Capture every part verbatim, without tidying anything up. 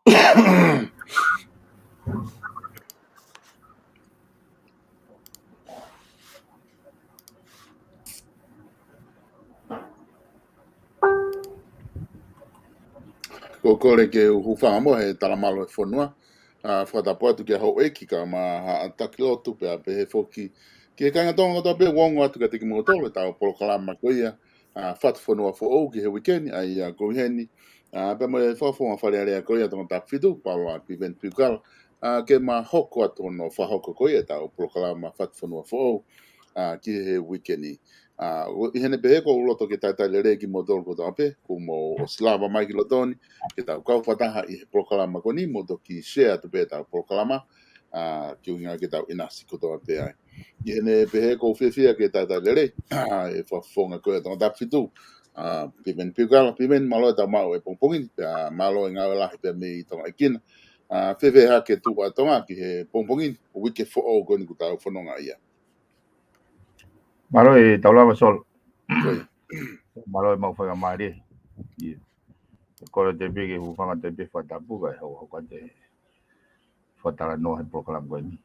Ko e kole ke u hūfanga mo e talamalu e fonua. ʻA, fakatapu atu ki he houʻeiki kae ʻumaʻā haʻa taki lotu pea pehē foki ki he kāinga Tonga kotoa pē ʻoku ongo atu kiate kimoutolu ʻetau polokalama ko ia, ʻa, Fatu Fonua Foʻou ki he uike ni, ʻa ia ko eni. ʻA, pea mo e fakafofonga Fale Alea ko ia Tongatapu fitu, Paula Piveni Piukala, ʻa, ke ma hoko atu hono fakahoko ko ia ʻetau polokalama Fatu Fonua Foʻou, ʻa, ki he uike ni. ʻA, ʻi heʻene pehē ʻoku ou loto ke talitali lelei kimoutolu kotoa pē, kuo mou ʻosi lava mai ki loto ni, ke tau kau fakataha ʻi he polokalama ko eni, mou toki share atu pē ʻetau polokalama, ʻa, ke ʻuhinga ke tau ʻinasi kotoa pē ai. ʻI heʻene pehē ʻoku ou fiefia ke talitali lelei, ʻa, e fakafofonga ko ia Tongatapu fitu, ʻa, Piveni Piukala, Piveni mālō e tau maʻu e pongipongi ni, pea mālō e ngāue lahi pea mei Tonga ʻEkina. ʻA, fēfē hake tuʻa Tonga ki he pongipongi ni, uike foʻou ko eni ʻoku tau fononga ai. Mālō e tau lava Sol. Ko ia. Mālō e maʻu faingamālie. Ia. Kole atu pē ke hūfanga atu pē fakatapu kae hoko atu e fakatalanoa he polokalama ko eni.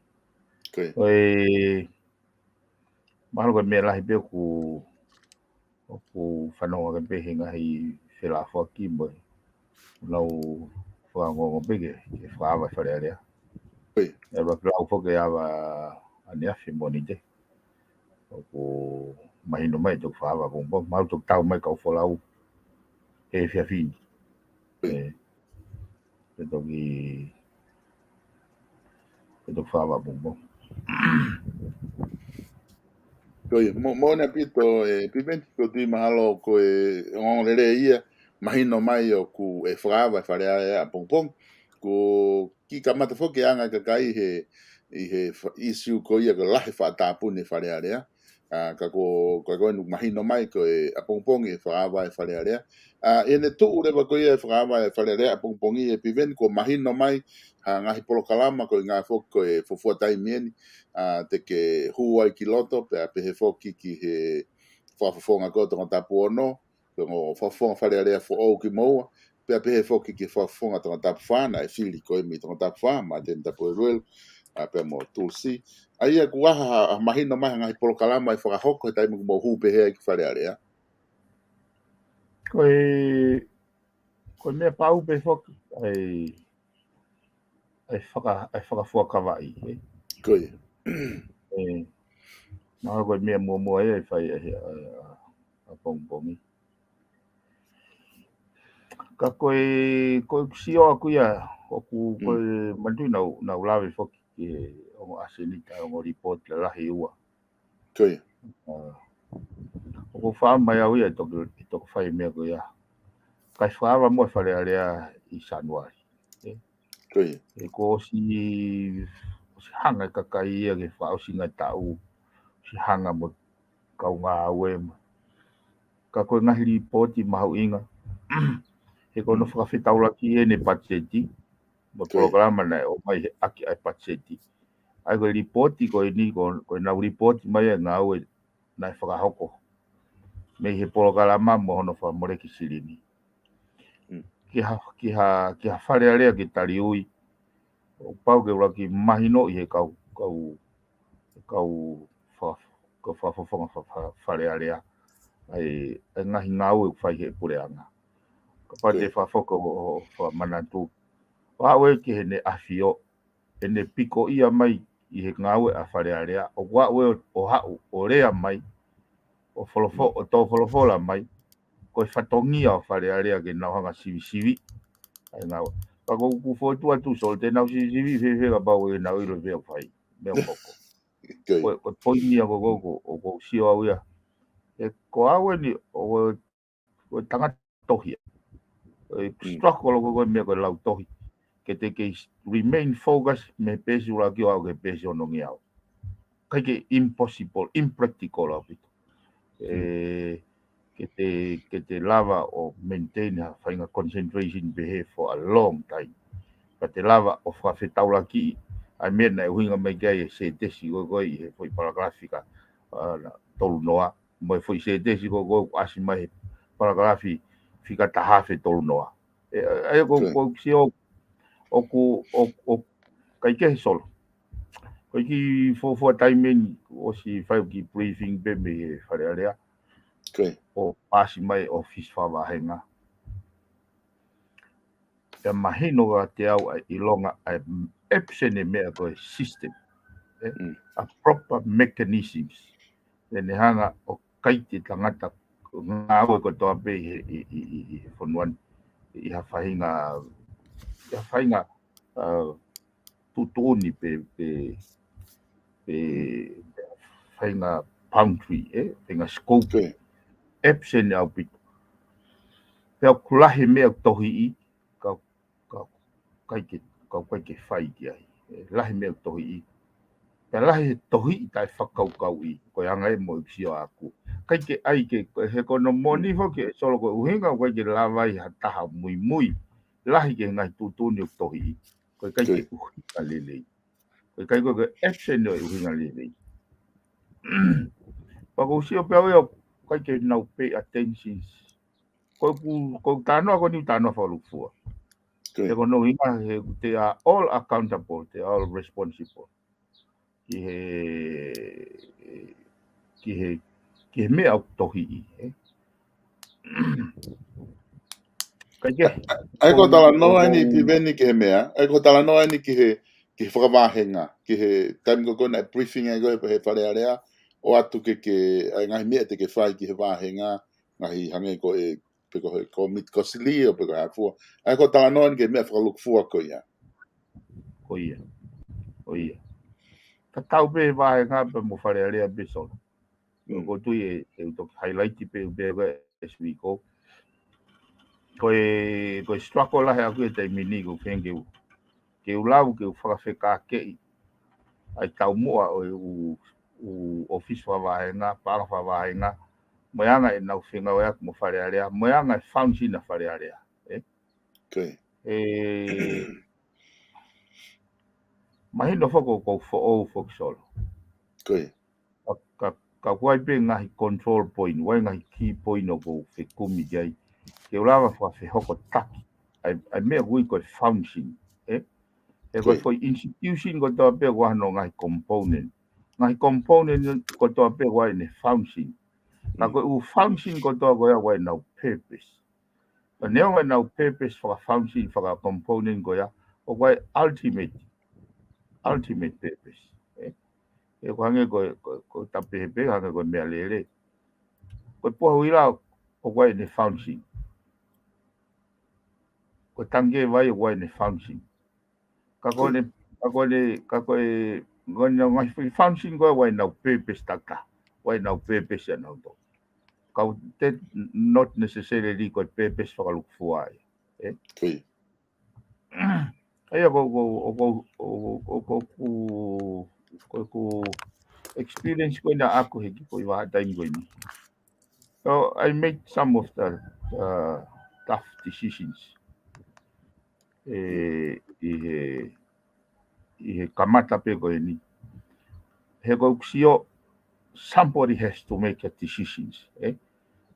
Ko ia. ʻOi, mahalo ko e meʻa lahi pē ʻoku, ʻoku fanongo ki ai pē he ngaahi felāfoaki mo e lau fakaongoongo pē ke, ke fakaava e Fale Alea. Ko ia. ʻE lau foki ʻa e ava ʻaneafi Mōnite. ʻOku mahino mai toki fakaava pongipongi. Mahalo toki tau mai kau folau he efiafi ni. Ko ia. ʻE, ʻe toki, ʻe toki fakaava pongipongi. Ko ia, mo, moʻoni ʻaupito, ʻe, Piveni, ʻoku ou tui mahalo ko e ongoongo lelei ia, mahino mai ʻoku, ʻe fakaava e Fale Alea ʻapongipongi, ko e kiʻi kamata foki e anga e kakai he, ʻi he fa-, ʻisiū ko ia ko e lahi e fakatāpuni e Fale Alea. ʻA, ka ko, ka ko eni mahino mai ko e ʻapongipongi ʻe fakaava e Fale Alea. ʻA, ʻi heʻene tuʻu leva ko ia e fakaava e Fale Alea ʻapongipongi ʻe Piveni kuo mahino mai ha ngaahi polokalama ko e ngaahi foki ko e fuofua taimi eni. ʻA, te ke hū ai ki loto, pea pehē foki ki he fakafofonga ko ia Tongatapu ono, pea mo e fakafofonga Fale Alea foʻou kimoua, pea pehē foki ki he fakafofonga Tongatapu fā, naʻe fili ko ē mei Tongatapu fā, Māteni Tapueluelu, ʻa, pea mo Tulisi. ʻA ia ʻoku ʻi ai ha, ha mahino mai ha ngaahi polokalama ʻe fakahoko he taimi ʻoku mou hū pehē ai ki Fale Alea. Ko e, ko e meʻa pau pē foki, ʻa e, ʻa e faka-, ʻa e fakafuakavaʻi, ē? Ko ia. ʻE, mahalo ko e meʻa muʻomuʻa ia ʻe fai ʻe he, ʻa, ʻa, ʻapongipongi. Ka ko e, ko e sio ʻaku ia, ʻoku, ko e manatuʻi naʻa ku, naʻa ku lave foki ki he ongo ʻasenita, ongo lipooti lalahi ʻe ua. Ko ia. ʻA, ʻoku ou fakaʻamu mai au ia ʻe toki, ʻe toki fai e meʻa ko ia. Kae fakaava muʻa e Fale Alea ʻi Sānuali. Ē? Ko ia. ʻE kuo ʻosi, ʻosi hanga e kakai ia ke fakaʻosinga e taʻu, ʻosi hanga mo e kau ngāue mo. Ka ko e ngaahi lipooti mahuʻinga. He ko hono fakafetaulaki ʻene patiseti, mo e polokalama naʻe ʻomai he ʻaki ʻa e patiseti. ʻA ia ko e lipooti ko eni, ko, ko ʻenau lipooti mai e ngāue naʻe fakahoko mei he polokalama mo hono fakamoleki silini. Ki ha, ki ha, ki ha Fale Alea ke taliui, ʻoku pau ke ʻuluaki mahinoʻi he kau, kau, kau fa-, kau fakafofonga fa-, fa-, Fale Alea ʻa e, ʻa e ngaahi ngāue ʻoku fai he puleʻanga. Kapau te fakafoko ʻo, ʻo fakamanatu, ʻo aʻu ki heʻene ʻafio, ʻene pikoʻia mai ʻi he ngāue ʻa Fale Alea, ʻoku aʻu ʻo, ʻo haʻu, ʻo lea mai, ʻo folofo-, ʻo tō folofola mai, ko e fatongia ʻo Fale Alea ke nau hanga sivisiviʻi ʻa e ngāue. Ka ko ʻeku fokotuʻu atu Sol, te nau sivisiviʻi fēfē kapau ʻe nau ʻilo e meʻa ʻoku fai, meʻa ʻoku hoko. Ko e, ko e poini ia ko ē ʻoku, ʻoku ou sio au ia. ʻE ko au eni, ʻo ko e tangata tohi ia. ʻE struggle ko ē ko e meʻa ko e lau tohi. Ke te kei remain focus mei he peesi ʻuluaki ʻo aʻu ki he peesi onongeau. ʻIkai ke impossible, impractical ʻaupito. ʻE, ke te, ke te lava ʻo maintain ha faʻahinga concentration pehē for a long time. Ka te lava ʻo fakafetaulakiʻi ʻa e meʻa naʻe ʻuhinga mai ki ai e sētesi ko ē ko ē ʻi he foʻi palakalafi fika, ʻa, tolu noa. Mo e foʻi sētesi ko ē ko ē ʻoku ʻasi mai he palakalafi fika taha afe tolu noa. ʻE, ʻa ia ko, ko e sio, ʻOku, ʻo, ʻo, ʻikai ke he Solo. Ko e kiʻi fuofua taimi eni, ʻosi fai ki briefing pē mei he Fale Alea. Ko ia. ʻO paasi mai ʻofisi fakavahenga. Pea mahino kiate au ʻa e ʻilonga ʻa e absent e meʻa ko e system. ʻE, Mm. a proper mechanisms. ʻE ne hanga ʻo kaiti tangata ngāue kotoa pē ʻi he, ʻi, ʻi, ʻi, ʻi he fonua ni, ʻi ha faʻahinga, ʻi ha faʻahinga, uh, tuʻutuʻuni pe, pe, pe faʻahinga boundary, ʻe, faʻahinga scope. Ko ia. Absent ʻaupito. Pea ʻoku lahi meʻa ʻoku tohiʻi, ka, ka, ʻikai ke, ka ʻikai ke fai ki ai. ʻE, lahi meʻa ʻoku tohiʻi. Pea lahi he tohiʻi taʻe fakakaukauʻi, ko e anga ia mo e sio ʻaku. ʻIkai ke ʻai ke, he ko hono moʻoni foki, Solo, ko e ʻuhinga ʻoku ʻikai ke lava ai ha taha muimui. Lahi ki he ngaahi tuʻutuʻuni ʻoku tohiʻi. Ko e ʻikai ke Ko ia. ʻuhinga lelei. Ko e ʻikai ko e absent ʻo e ʻuhinga lelei. Pea ʻoku ou sio pē au ia, ʻikai ke nau pay attention. Ko ʻeku, ko ʻeku talanoa ko eni ʻoku talanoa fakalūkufua. Ko ia. He ko hono ʻuhinga he, they are all accountable, they are all responsible. Ki he, ki he, ki he meʻa ʻoku tohiʻi, ʻe. ʻIkai ke, ʻA ia ko e talanoa eni, Piveni, ki he meʻa, ʻa ia ko e talanoa eni ki he, ki he fakavahenga, ki he taimi ko ē naʻe briefing ai ko ē he Fale Alea, ʻo ʻoatu ke, ke, ʻa e ngaahi meʻa te ke fai ki he vahenga, ngaahi hangē ko e, pe ko e, ko e meʻa ko e sili ʻo pe ko e hā fua. ʻA ia ko e talanoa eni ki he meʻa fakalūkufua ko ia. Ko ia. Ko ia. Tatau pē vahenga pea mo Fale Alea pē, Solo. Mm. ʻOku ou tui ʻe, ʻe u toki highlight pē, pē ko e as we go. Ko e, ko e struggle lahi ʻaku he taimi ni ko e feinga ke u, ke u lau, ke u fakafekākeʻi ʻa e taumuʻa ʻo e ʻū, ʻū ʻofisi fakavahenga, paʻanga fakavahenga, mo e anga ʻenau fengāueʻaki mo Fale Alea, mo e anga e function ʻa Fale Alea, ʻe? Ko ia. ʻE, mahino foki ʻoku ou foʻou foki, Solo. Ko ia. Ka, ka, ka ʻoku ʻi ai pē ngaahi control point, ʻoku ʻi ai ngaahi key point ʻoku ou fekumi ki ai. Ke u lava fakafehokotaki ʻa e, ʻa e meʻa ʻoku ui ko e function, ʻe? He ko e Ko ia. foʻi institution kotoa pē ʻoku ʻi ai hono ngaahi component. Ngaahi component kotoa pē ʻoku ʻi ai ʻene function. Ka Mm. ko e ʻū function kotoa ko ia ʻoku ʻi ai ʻenau purpose. Ka neongo ʻenau purpose faka-function, faka-component ko ia, ʻoku ʻi ai ultimate, ultimate purpose. ʻE? ʻE ko e hangē ko e, ko e, ko e tapehepē, hangē ko e meʻalele. Ko e puha uila ʻoku ʻi ai ʻene function. Ko e tangi vai ʻoku ʻi ai ʻene function. Ka ko ʻene, ka ko ʻene, ka ko e, ko ʻene ngaahi function ko ē ʻoku ʻi ai ʻenau purpose taki taha, ʻoku ʻi ai ʻenau purpose ʻanautolu. Ka ʻoku te not necessarily ko e purpose fakalūkufua ia. ʻE? Ko ia. ʻA ia ko, ko, ko, ko, ko, ko, ko, ko, ko experience ko ena ʻaku he kiʻi foʻi vahaʻa taimi ko eni. So I made some of the, uh, tough decisions. ʻE, ʻi he, ʻi he kamata pē ko eni. He ko ʻeku sio, somebody has to make a decisions, ʻe?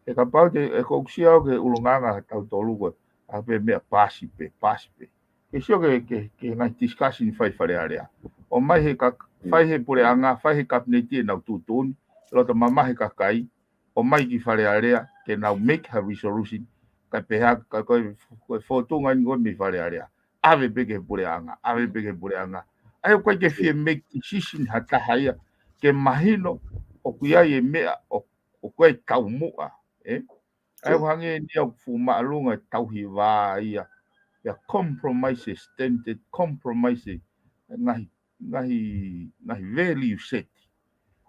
He kapau te, he ko ʻeku sio au ki he ʻulungaanga ʻa tautolu ko ē, ʻa pē meʻa paasi pē, paasi pē. Ke sio ki he, ki he, ki he ngaahi discussion fai Fale Alea. ʻOmai he ka, fai he puleʻanga, fai he kapineti ʻenau tuʻutuʻuni, loto mamahi e kakai, ʻomai ki Fale Alea, ke nau make ha resolution, kae pehē, ka ko e, ko e fōtunga eni ko ē mei Fale Alea. ʻAve pē ki he puleʻanga, ʻave pē ki he puleʻanga. ʻA ia ʻoku ʻikai ke fie make decision ha taha ia, ke mahino ʻoku ʻi ai e meʻa ʻo, ʻoku ʻi ai e taumuʻa, ʻe? ʻA ia ʻoku hangē eni ʻoku fuʻu māʻolunga e tauhi vā ia, ia compromise e standard, compromise e ngaahi, ngaahi, ngaahi value set.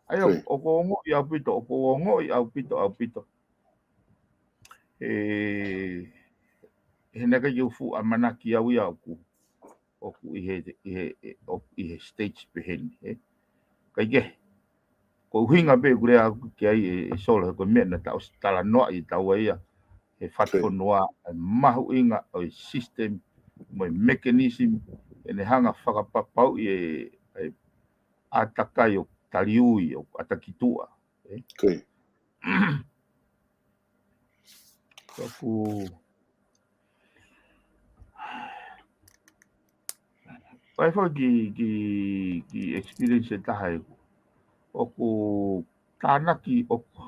ʻA ia ʻoku ou ongoʻi ʻaupito, ʻoku ou ongoʻi ʻaupito, ʻaupito. ʻE, he naʻe ʻikai ke u fuʻu ʻamanaki au ia ʻoku, ʻoku ʻi he, ʻi he, ʻoku ʻi he stage pehē ni, ʻe? Kae kehe, ko e ʻuhinga pē ʻeku lea ki ai ʻe, ʻe Solo, he ko e meʻa naʻa tau ʻosi talanoaʻi ʻe taua ia, he fatu fonua, e mahuʻinga ʻo e system, mo e mechanism, ʻene hanga fakapapauʻi e, e ʻātakai ʻoku taliui, ʻoku ʻata ki tuʻa, ʻe? Ko ia. Ka ʻoku, ʻOku ʻi ai foki ki, ki, ki experience ʻe taha ʻeku. ʻOku tānaki, ʻoku,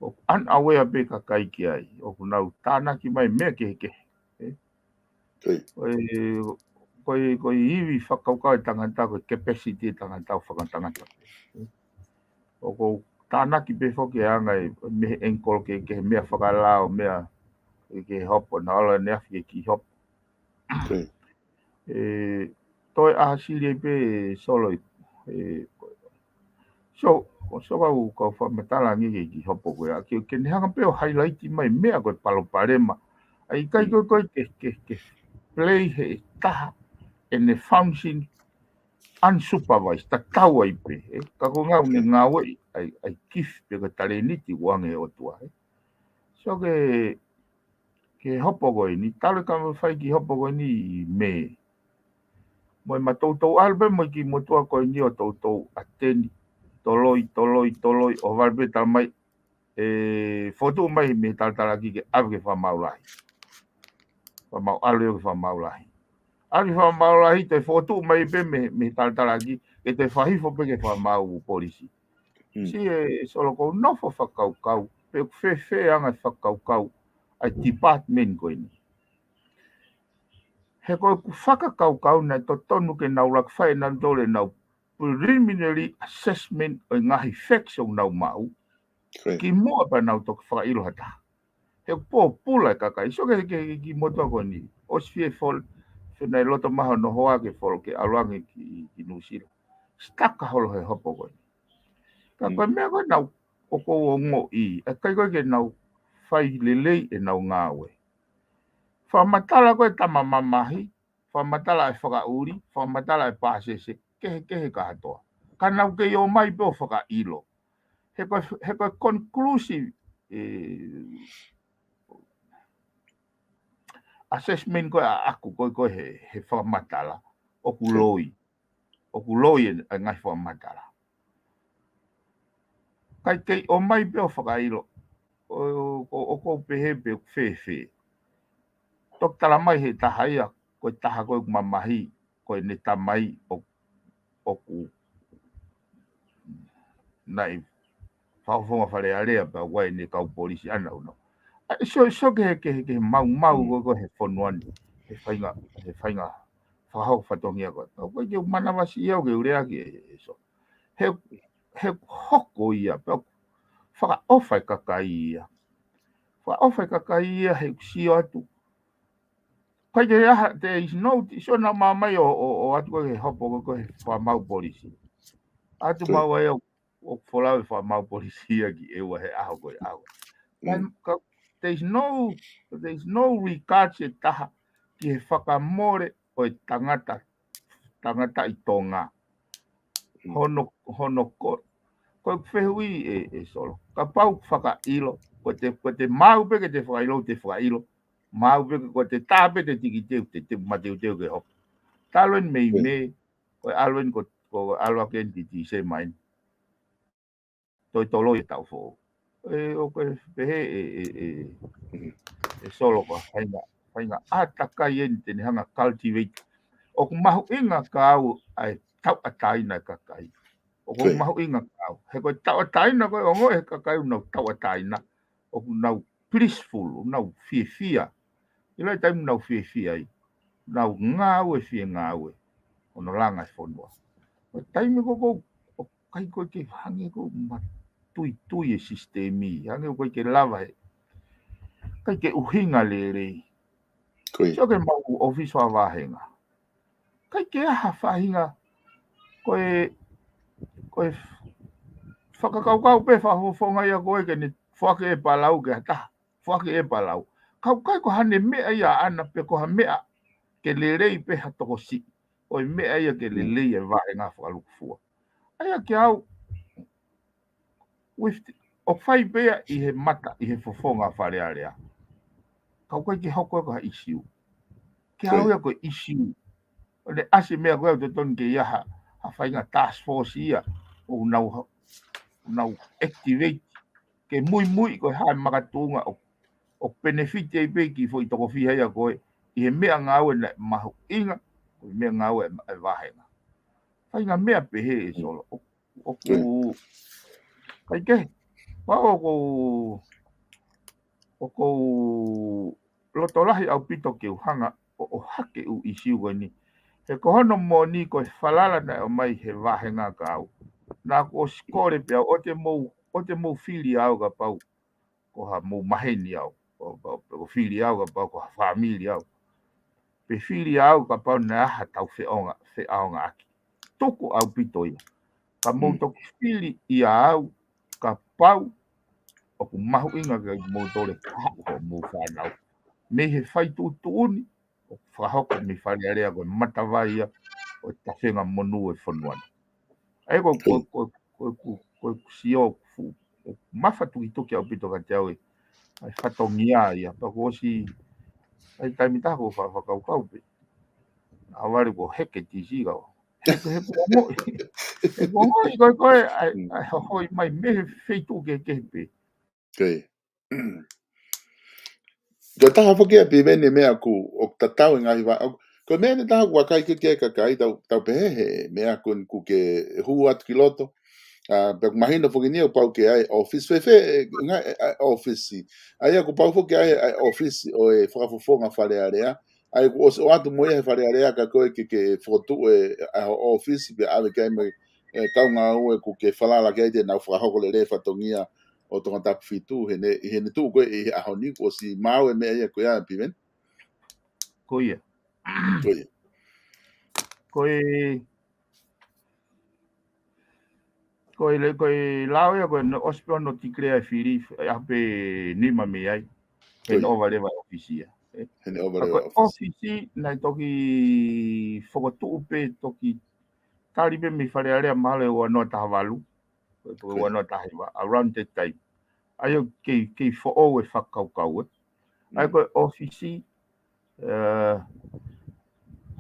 ʻoku unaware pē kakai ki ai. ʻOku nau tānaki mai meʻa kehekehe. Ē? Ko e, ko e, ko e ivi fakakaukau ʻa e tangata, ko e capacity ʻa e tangata ʻo fakatangata. Ē? ʻOku ou tānaki pē foki ʻa e anga ē, mei he angle kehekehe, meʻa fakalao, meʻa ke hopo, naʻa ʻalu ʻaneafi ke kiʻi hopo. Ē, toe ʻasi lelei pē Solo ē. So, so kau, kau fakamatala ange ke kiʻi hopo ko ia. Ke, ke ne hanga pē ʻo highlight mai meʻa ko e palopalema. ʻA ia ʻikai ko e, ko e ke, ke, ke play he taha ʻene function unsupervised, tatau ai pē. Ē? Ka ko e ngāue, ngāue ʻa e, ʻa e gift pe ko e talēniti ʻoku ʻoange ʻe he ʻOtua. Ē? So ke, ke hopo ko eni, talu e kau fai kiʻi hopo ko eni ʻi Mē. Mo e ma toutou ʻalu pē mo e kiʻi motuʻa ko eni ʻo toutou ʻateni. Toloi, toloi, toloi, ʻo vale pē tala mai, ē, fotu mai mei he talatalaaki ke ʻave ki he fakamaau lahi. Fakamaau, ʻalu ia ki he fakamaau lahi. ʻAlu ki he fakamaau lahi, toe fotu mai pē mei, mei he talatalaaki, ke toe fakahifo pē ki he fakamaau polisi. Siʻi ē, Solo, ʻoku ou nofo fakakaukau, pe ʻoku fēfē ʻa e anga e fakakaukau ʻa e department ko eni. He ko ʻeku fakakaukau naʻe totonu ke nau laka fai ʻe nautolu ʻenau preliminary assessment ʻo e ngaahi facts ʻoku nau maʻu. Kimuʻa pea nau toki fakaʻilo ha taha. He ʻoku pōpula e kakai. So ke, ke, ke kiʻi motuʻa ko eni. ʻOsi fie folo, fenai loto maha ʻo noho ʻa ke folo ke ʻalu ange ki, ki Nuʻusila. Stuck holo he hopo ko eni. Ka ko e meʻa ko ē naʻa ku ongoʻi, ʻikai ko ē ke nau fai lelei ʻenau ngāue. Fakamatala ko ē tama mamahi, fakamatala ʻa e fakaʻuli, fakamatala ʻa e pāsese, kehekehe kātoa. Ka nau kei ō mai pē ʻo fakaʻilo. He ko e, he ko e conclusive, ē, assessment ko ē ʻaʻaku ko ē, ko ē he, he fakamatala, ʻoku loi. ʻOku loi e, e ngaahi fakamatala. Kae kei ō mai pē ʻo fakaʻilo. ʻO, ʻo, ʻoku ou pehē pē ʻoku fēfē. Toki tala mai he taha ia, ko e taha ko ē ʻoku mamahi, ko ʻene tamai ʻo, ʻoku naʻe fakafofonga Fale Alea pea ʻoku ʻi ai ʻene kau polisi ʻanenai. ʻA, so, so ke, ke, ke maumau ko ē, ko ē he fonua ni, he faʻahinga, he faʻahinga fakahoko fatongia ko ē. ʻOku ʻikai ke u manavasiʻi au ke u lea ki ai, ē, so. He, he hoko ia, pea fakaʻofa e kakai ia. Fakaʻofa e kakai ia, he ʻoku sio atu. ʻIkai ke ʻi ai ha, there is no, so naʻa ma mai ʻo, ʻo, ʻo atu ko ē he hopo ko ē he fakamaau polisi. ʻAtu mau ai au, ʻo folau e fakamaau polisi ia ki ʻEua he ʻaho ko ē ʻaho. Ka, ka, there is no, there is no regard ʻe taha ki he fakamole ʻo e tangata, tangata ʻi Tonga. Hono, hono ko, ko e fehuʻi ē, ē Solo. Kapau ʻoku fakaʻilo, ko ʻete, ko ʻete maʻu pē ke te fakaʻilo, te fakaʻilo. Maʻu pē ko ʻete tā pē ʻete tikite, te, te mateuteu ke hopo. Talu eni mei Mē, ko e ʻalu eni ko, ko e ʻalu ake eni ki Tīsema eni. Toe toloi e taʻu foʻou. Ē, ʻoku ou pehē ē, ē, ē, ē Solo, ko e faʻahinga, faʻahinga ʻātakai eni te ne hanga cultivate. ʻOku mahuʻinga kia au ʻa e tauʻatāina e kakai. ʻOku mahuʻinga kia au. He ko e tauʻatāina ko ē ʻoku ongoʻi he kakai ʻoku nau tauʻatāina. ʻOku nau blissful, ʻoku nau fiefia. ʻI he taimi ʻoku nau fiefia ai, nau ngāue fie ngāue. Hono langa e fonua. Ko e taimi ko ē ʻoku ʻikai ko ē ke hangē ko e matuitui e sisitemi, hangē ʻoku ʻikai ke lava he, ʻikai ke ʻuhinga lelei. So ke maʻu ʻōfisi fakavahenga. ʻIkai ke ʻi ai ha faʻahinga, ko e, ko e fakakaukau pē fakafofonga ia ko ē ke ne foaki e palau ki ha taha. Foaki e palau. Ka ʻoku ʻikai ko haʻane meʻa ia ʻaʻana pe ko ha meʻa ke lelei pē ha tokosiʻi. Ko e meʻa ia ke lelei e vahenga fakalukufua. ʻA ia kia au, with, ʻoku fai pē ia ʻi he mata, ʻi he fofonga Fale Alea. Ka ʻoku ʻikai ke hoko ia ko ha issue. Kia au ia ko e issue. ʻO ne ʻasi e meʻa ko ē ʻoku totonu ke ʻi ai ha, ha faʻahinga task force ia. ʻO nau, nau activate ke muimui ko e hā e makatuʻunga ʻoku, ʻoku benefit ai pē kiʻi foʻi toko fiha ia ko ē ʻi he meʻangāue naʻe mahuʻinga ko e meʻangāue ʻa e vāhenga. Faʻahinga meʻa pehē ʻe Solo. ʻOku, ʻoku, kai kehe. Pea ʻoku ou, ʻoku ou loto lahi ʻaupito ke u hanga ʻo, ʻo ʻohake ʻū ʻīsiu ko eni. He ko hono moʻoni ko e falala naʻe ʻomai he vāhenga kia au, naʻá ku ʻosi kole pē au, ʻoua te mou, ʻoua te mou fili au kapau ko ha mou maheni au, ʻo, ʻo, ʻo fili au kapau ko ha fāmili au. Pe fili au kapau naʻe ʻi ai haʻatau feʻaonga, feʻaongaʻaki. Tuku ʻaupito ia. Ka mou toki fili ʻia au kapau ʻoku mahuʻinga kiate kimoutolu e kahaʻu hoʻomou fānau. Mei he fai tuʻutuʻuni ʻoku fakahoko mei Fale Alea, ko e matavai ia ʻo e tafenga monū ʻo e fonua ni. ʻA ia ko, ko, ko, ko, ko, ko ʻeku sio fu-, ʻoku mafatukituki ʻaupito kiate au e, ʻa e fatongia ia, pea kuo ʻosi, ʻa e taimi ʻe taha ʻoku ou fa-, fakakaukau pē. ʻAvale ko heke tisi kau. He, he kuo ongoʻi. He kuo ongoʻi ko e, ko e, ʻa e, ʻa e hohoi mai mei he feituʻu kehekehe pē. Ko ia. Ko e taha foki ia Piveni e meʻa ʻoku, ʻoku tatau e ngaahi va-, ʻoku, ko e meʻa ʻe taha ʻoku vakai ki ai e kakai, tau, tau pehē he meʻa ʻoku, ʻoku ke hū atu ki loto. ʻA, pea ʻoku mahino foki eni ʻoku pau ke ʻi ai e ʻōfisi fēfē, e, ngaahi, e, e, ʻōfisi. ʻA ia ʻoku pau foki ke ʻi ai e, e ʻōfisi ʻo e Fakafofonga Fale Alea. ʻA ia kuo ʻosi ʻoatu mo ia he Fale Alea ka ko e ke, ke fokotuʻu e, e ʻōfisi pea ʻave ki ai mo e, e kau ngāue ʻoku ke falala ki ai te nau fakahoko lelei e fatongia ʻo Tongatapu fitu, heʻene, heʻene tuʻu ko ē ʻi he ʻaho ni, kuo ʻosi maʻu e meʻa ia ko ia Piveni. Ko ia. Ko ia. Ko e, ko e le-, ko e lao ia ko e no-, ʻosi pē hono declare e fili, ʻi he ʻaho pē nima mei ai. Ko ia. Heʻene ʻova leva e ʻōfisi ia. Ē? Heʻene ʻova leva e ʻōfisi. Ka ko e ʻōfisi, naʻe toki fokotuʻu pē, toki tali pē mei Fale Alea mahalo he ua noa taha valu. Ko e, ko e ua noa taha hiva, around that time. ʻA ia ʻoku kei, kei foʻou e fakakaukau ē. ʻA ia ko e ʻōfisi, ē,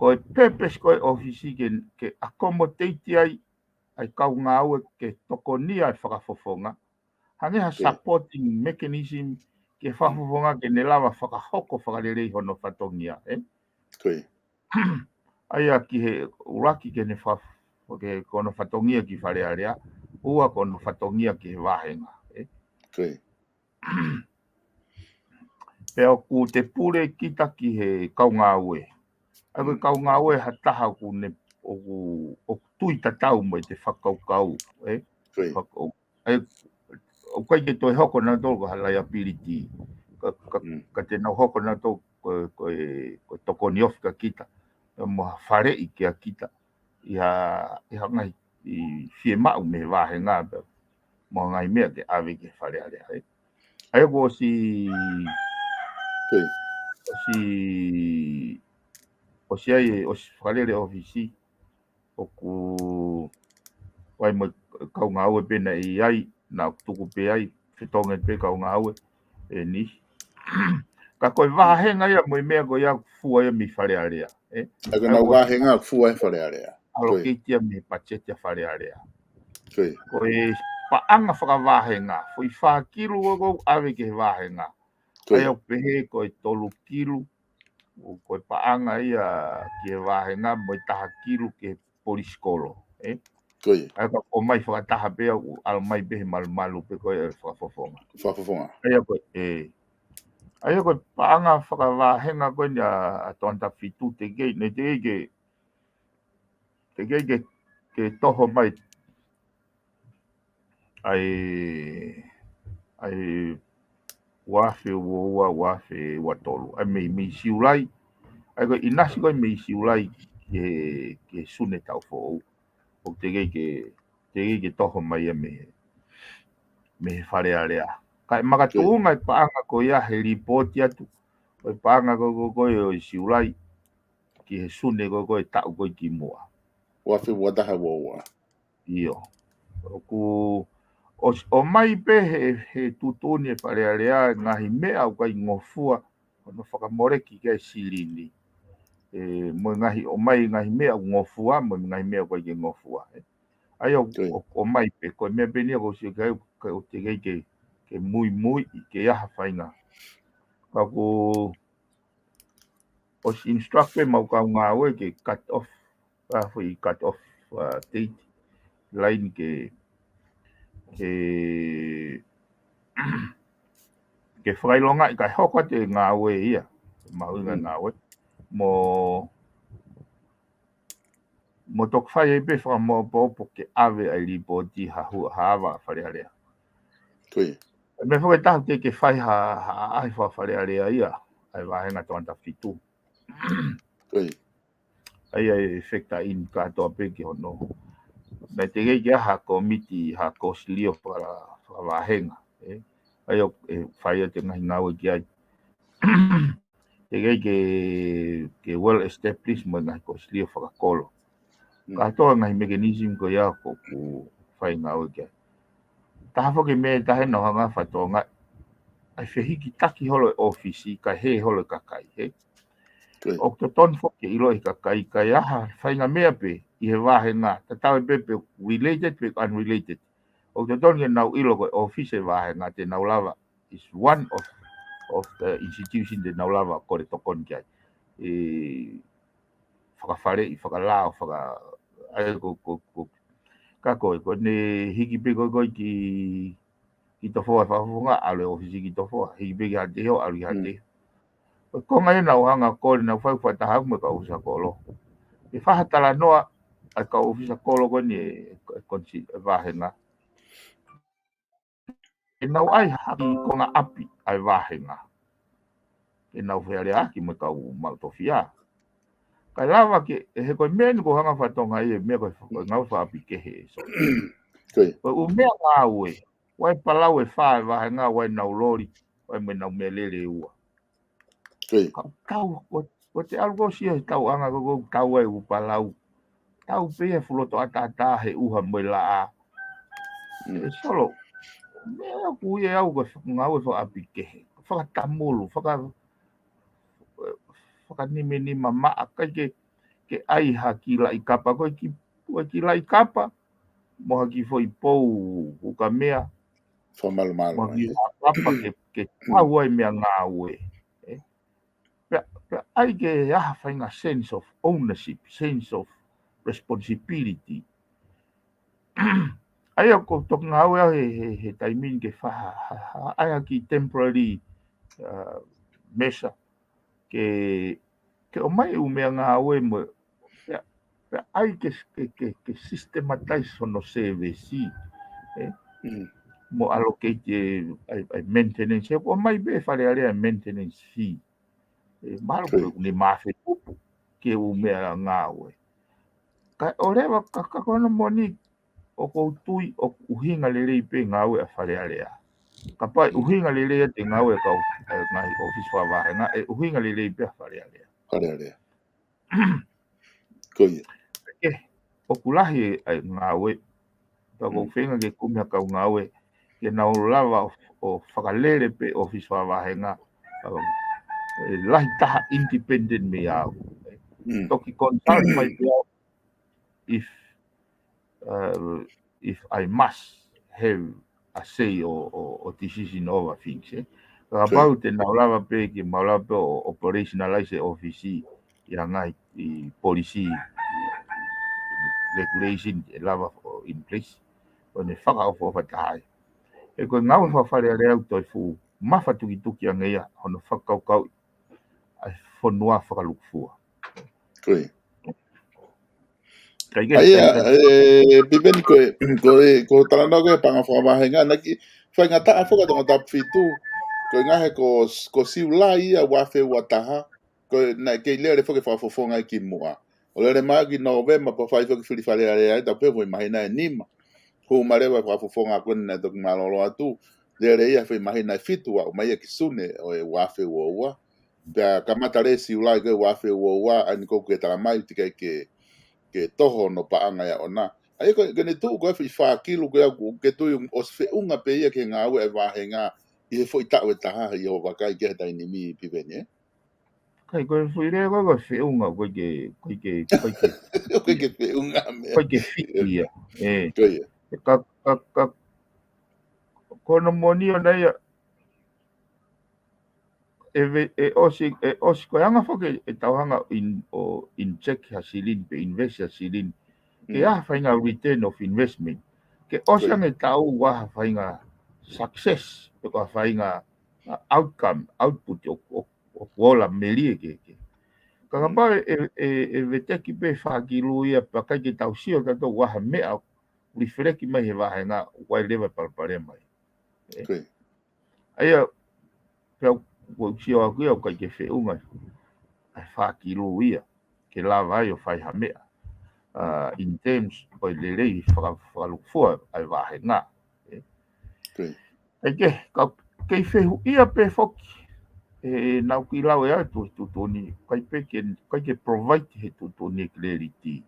ko e purpose ko e ʻōfisi ke, ke accommodate ai ʻa e kau ngāue ke tokonia e Fakafofonga. Hangē ha supporting mechanism ki he Fakafofonga ke ne lava fakahoko fakalelei hono fatongia, ē? Ko ia. ʻA ia ki he ʻuluaki ke ne fa-, ke ko hono fatongia ki Fale Alea, ua ko hono fatongia ki he vāhenga, ē? Ko ia. Pea ʻoku te pule kita ki he kau ngāue. ʻA ia ko e kau ngāue ha taha ʻoku ne, ʻoku, ʻoku tui tatau mo ʻete fakakaukau, ē? Ko ia. Fakau-, ʻA ia, ʻoku ʻikai ke toe hoko nautolu ko ha liability. Ka, ka, ka te nau hoko nautolu ko, ko e, ko e tokoni ofi kia kita. Mo ha faleʻi kia kita. ʻI ha, ʻi ha ngaahi, ʻi fiemaʻu mei he vāhenga pea mo ha ngaahi meʻa ke ʻave ki Fale Alea, ē. ʻA ia kuo ʻosi, ko ia. ʻOsi, ʻosi ʻi ai, ʻosi fakalele ʻōfisi. ʻOku ʻi ai mo e kau ngāue pē naʻe ʻi ai, naʻa ku tuku pē ai, fetongi pē kau ngāue, ʻe niʻihi. Ka ko e vāhenga ia mo e meʻa ko ia ʻoku fua ia mei Fale Alea, ē? ʻA ia ko ʻenau vāhenga ʻoku fua ʻe Fale Alea. Ko ia. Allocate ia mei he patiseti ʻa Fale Alea. Ko ia. Ko e paʻanga fakavāhenga, foʻi fā kilu ʻoku ʻave ki he vāhenga. Ko ia. ʻA ia ʻoku pehē ko e tolu kilu, ʻo ko e paʻanga ia ki he vāhenga mo e taha kilu ki he polisikolo, ē? Ko ia. ʻA ia ka ʻomai fakataha pē ia ʻoku ʻalu mai pē he malumalu pē ko e Fakafofonga. Fakafofonga. ʻA ia ko e, ē. ʻA ia ko e paʻanga fakavāhenga ko eni ʻa, ʻa Tongatapu fitu teʻeki, ne teʻeki ke, teʻeki ke, ke toho mai ʻa e, ʻa e ua afe ua ua, ua afe ua tolu. ʻA e mei, mei Siulai. ʻA ia ko e ʻinasi ko ē mei Siulai ki he, ki he Sune taʻu foʻou. ʻOku teʻeki ke, teʻeki ke toho mai ia mei he, mei he Fale Alea. Kae makatuʻunga e paʻanga ko ia he lipooti atu. Ko e paʻanga ko, ko, ko ē ʻo e Siulai ki he Sune ko, ko e taʻu ko ē kimuʻa. Ua afe ua taha ua ua. ʻIo. ʻOku, ʻo, ʻomai pē he, he tuʻutuʻuni ʻe Fale Alea, ngaahi meʻa ʻoku ʻikai ngofua, hono fakamoleki ki ai e silini. Ē, mo e ngaahi, ʻomai ngaahi meʻa ʻoku ngofua, mo e ngaahi meʻa ʻoku ʻikai ke ngofua, ē. ʻA ia ʻo, ʻo, ʻomai pē, ko e meʻa pē eni ia ʻoku ou sio ki ai, ʻoku teʻeki ke, ke muimui, ke ʻi ai ha faʻahinga. Ka ʻoku ʻosi instruct pē ʻemau kau ngāue ke cut off, ʻa e foʻi cut off, uh, date line ke, ke, ke fakaʻilongaʻi kae hoko atu e ngāue ia, mahuʻinga ngāue. Mo, mo toki fai ai pē fakamoʻopoʻopo ke ʻave ai lipooti ha hua, ha ava Fale Alea. Ko ia. Meʻa foki ʻe taha ke, ke fai ha, ha ʻaʻahi faka-Fale Alea ia, ʻa e vāhenga tangata fitu. Ko ia. ʻA ia ʻe factor in kātoa pē ki hono. Naʻe teʻeki ke ʻi ai ha kōmiti, ha kosilio faka-, fakavāhenga, ē. ʻA ia ʻe fai atu e ngaahi ngāue ki ai. Teʻeki ke, ke well established mo e ngaahi kosilio fakakolo. Kātoa ngaahi mechanism ko ia ʻoku fai ngāue ki ai. Taha foki e meʻa ʻe taha naʻa ku hanga fakatonga, ʻa e fehikitaki holo e ʻōfisi, kae hē holo e kakai, ē. Ko ia. ʻOku totonu foki ke ʻilo ʻe he kakai, kae ʻi ai ha faʻahinga meʻa pē ʻi he vāhenga, tatau ai pē pe related pe unrelated. ʻOku totonu ke nau ʻilo ko e ʻōfisi e vāhenga te nau lava, is one of, of the institution te nau lava ʻo kole tokoni ki ai. ʻE fakafaleʻi, fakalao, faka-, ʻa ia ko, ko, ko, ka ko e, ko ʻene hiki pē ko, ko ki, ki Tofoa e fakafofonga, ʻalu e ʻōfisi ki Tofoa, hiki pē ki Haʻateiho, ʻalu ki Haʻateiho. Ko e konga ia naʻa ku hanga ʻo kole naʻa ku fai fakataha mo e kau ʻōfisa kolo. ʻE fai ha talanoa ʻa e kau ʻōfisa kolo ko eni e, e konisi, e vāhenga. ʻE nau ʻai ha kiʻi konga ʻapi ʻa e vāhenga. ʻE nau fealeaʻaki mo e kau maʻu tofiʻa. Kae lava ke, ʻe he ko e meʻa eni ʻoku ou hanga fakatonga ia, meʻa ko e, ko e ngāue fakaʻapi kehe ʻe so. Ko ia. Ko e ʻū meʻangāue, ʻoku ʻi ai e palau ʻe fā e vāhenga, ʻoku ʻi ai ʻenau loli, ʻoku ʻi ai mo ʻenau meʻalele ʻe ua. Ko ia. Ka tau, ko, ko te ʻalu ko sia he tauʻanga ko, ko tau ai ʻū palau. Tau pē ia fuloto ʻataʻatā he ʻuha mo e laʻā. ʻE solo. Meʻa ʻoku ui ʻe au ko e ngāue fakaʻapi kehe. Fakatamulu, faka-, fakanimanima maʻa, ʻikai ke, ke ʻai ha kiʻi laʻi kapa, ko e kiʻi, ko e kiʻi laʻi kapa, mo ha kiʻi foʻi pou, ukamea, mo ha kiʻi kapa ke, ke tau ai meʻangāue. Ē? Pea, pea ʻai ke ʻi ai ha faʻahinga sense of ownership, sense of responsibility. ʻA ia ʻoku ou toki ngāue au he, he, he taimi ni ke fa-, ha, ha, ha, ʻai ha kiʻi temporary, uh, measure. Ke, ke ʻomai e ʻū meʻangāue mo, pea, pea ʻai ke, ke, ke, ke systematize hono service, ē? Mo allocate e, ʻai, ʻai maintenance, ʻe ʻomai pē Fale Alea e maintenance fee. ʻE, mahalo ko e ʻū meʻa mafe kupu ke ʻū meʻangāue. Kae ʻoua leva ka, ka ko hono moʻoni ʻoku ou tui ʻoku ʻuhinga lelei pē ngāue ʻa Fale Alea. Kapau ʻe ʻuhinga lelei ʻa e ngāue ʻa e kau, ʻa e ngaahi ʻōfisi fakavāhenga, ʻe ʻuhinga lelei pē ʻa Fale Alea. Fale Alea. Ko ia. ʻE, ʻoku lahi e, ʻa e ngāue. Pea ʻoku ou feinga ke kumi ha kau ngāue ke nau lava ʻo, ʻo fakalele pē ʻōfisi fakavāhenga. ʻE lahi taha independent mei au. Toki consult mai pē au if, uh, if I must have a say or, or, or decision over things, ē. Kapau te nau lava pē ke mau lava pē ʻo operationalize e ʻōfisi ʻi he ngaahi policy, regulation ʻe lava ʻo in place, ʻo ne fakaʻofoʻofa taha ai. ʻE ko e ngāue faka-Fale Alea ʻoku toe fuʻu mafatukituki ange ia hono fakakaukauʻi ʻa e fonua fakalukufua. Ko ia. ʻA ia, ʻe, Piveni ko e, ko e, ko e talanoa ko e paʻanga fakavāhenga, naʻe kiʻi faingataʻa foki ʻa Tongatapu fitu, ko e ngaahi ko, ko Siulai ia ua afe ua taha, ko e naʻe kei lele foki fakafofonga ai kimuʻa. ʻO lele mai ki Nōvema pea fai foki fili Fale Alea ai, tau pehē foʻi māhina ʻe nima. Hū mai leva fakafofonga ko eni naʻe toki mālōlō atu, lele ia foʻi māhina ʻe fitu ʻo aʻu mai ia ki Sune ʻo e ua afe ua ua. Pea kamata lele Siulai ko e ua afe ua ua, ʻa eni ʻoku ke tala mai ʻoku teʻeki ke, ke toho hono paʻanga ia ʻoʻona. ʻA ia ko e, ko ʻene tuʻu ko e foʻi fā kilu ko ia ʻoku ke tui ʻoku ʻosi feʻunga pē ia ki he ngāue ʻa e vāhenga ʻi he foʻi taʻu ʻe taha ʻi hoʻo vakai ki he taimi ni Piveni, ē? ʻIkai, ko e foʻi lea ko e, ko e feʻunga, ʻoku ʻikai ke, ʻoku ʻikai ke, ʻoku ʻikai ke, ʻoku ʻikai ke feʻunga meʻa. ʻOku ʻikai ke fiti ia. Ē. Ko ia. Ka, ka, ka, ko hono moʻoni ʻoʻona ia, ʻe ve-, ʻe ʻosi, ʻe ʻosi ko e anga foki ʻetau hanga in, ʻo inject ha silini pe invest ha silini. Ke ʻi ai ha faʻahinga return of investment. Ke ʻosi ange ʻetau ʻi ai ha faʻahinga success, pe ko ha faʻahinga, uh, outcome, output ʻo, ʻo, ʻoku ola melie ke, ke. Ka kapau ʻe, ʻe, ʻe veteki pē fakakilu ia pea ʻikai ke tau sio tautolu ʻi ai ha meʻa ʻoku reflect mai he vāhenga ʻoku ʻi ai leva e palopalema ia. ʻA ia, pea ʻoku ou sio au ia ʻoku ʻikai ke feʻunga ʻa e fakakilu ia ke lava ai ʻo fai ha meʻa, uh, in terms ʻo e lelei faka-, fakalukufua ʻa e vāhenga. ʻE, ka ke, ka kei fehuʻia pē foki, ʻe, naʻa ku lau ʻe au tu-, tuʻutuʻuni, ʻikai pē ke, ʻikai ke provide he tuʻutuʻuni e clarity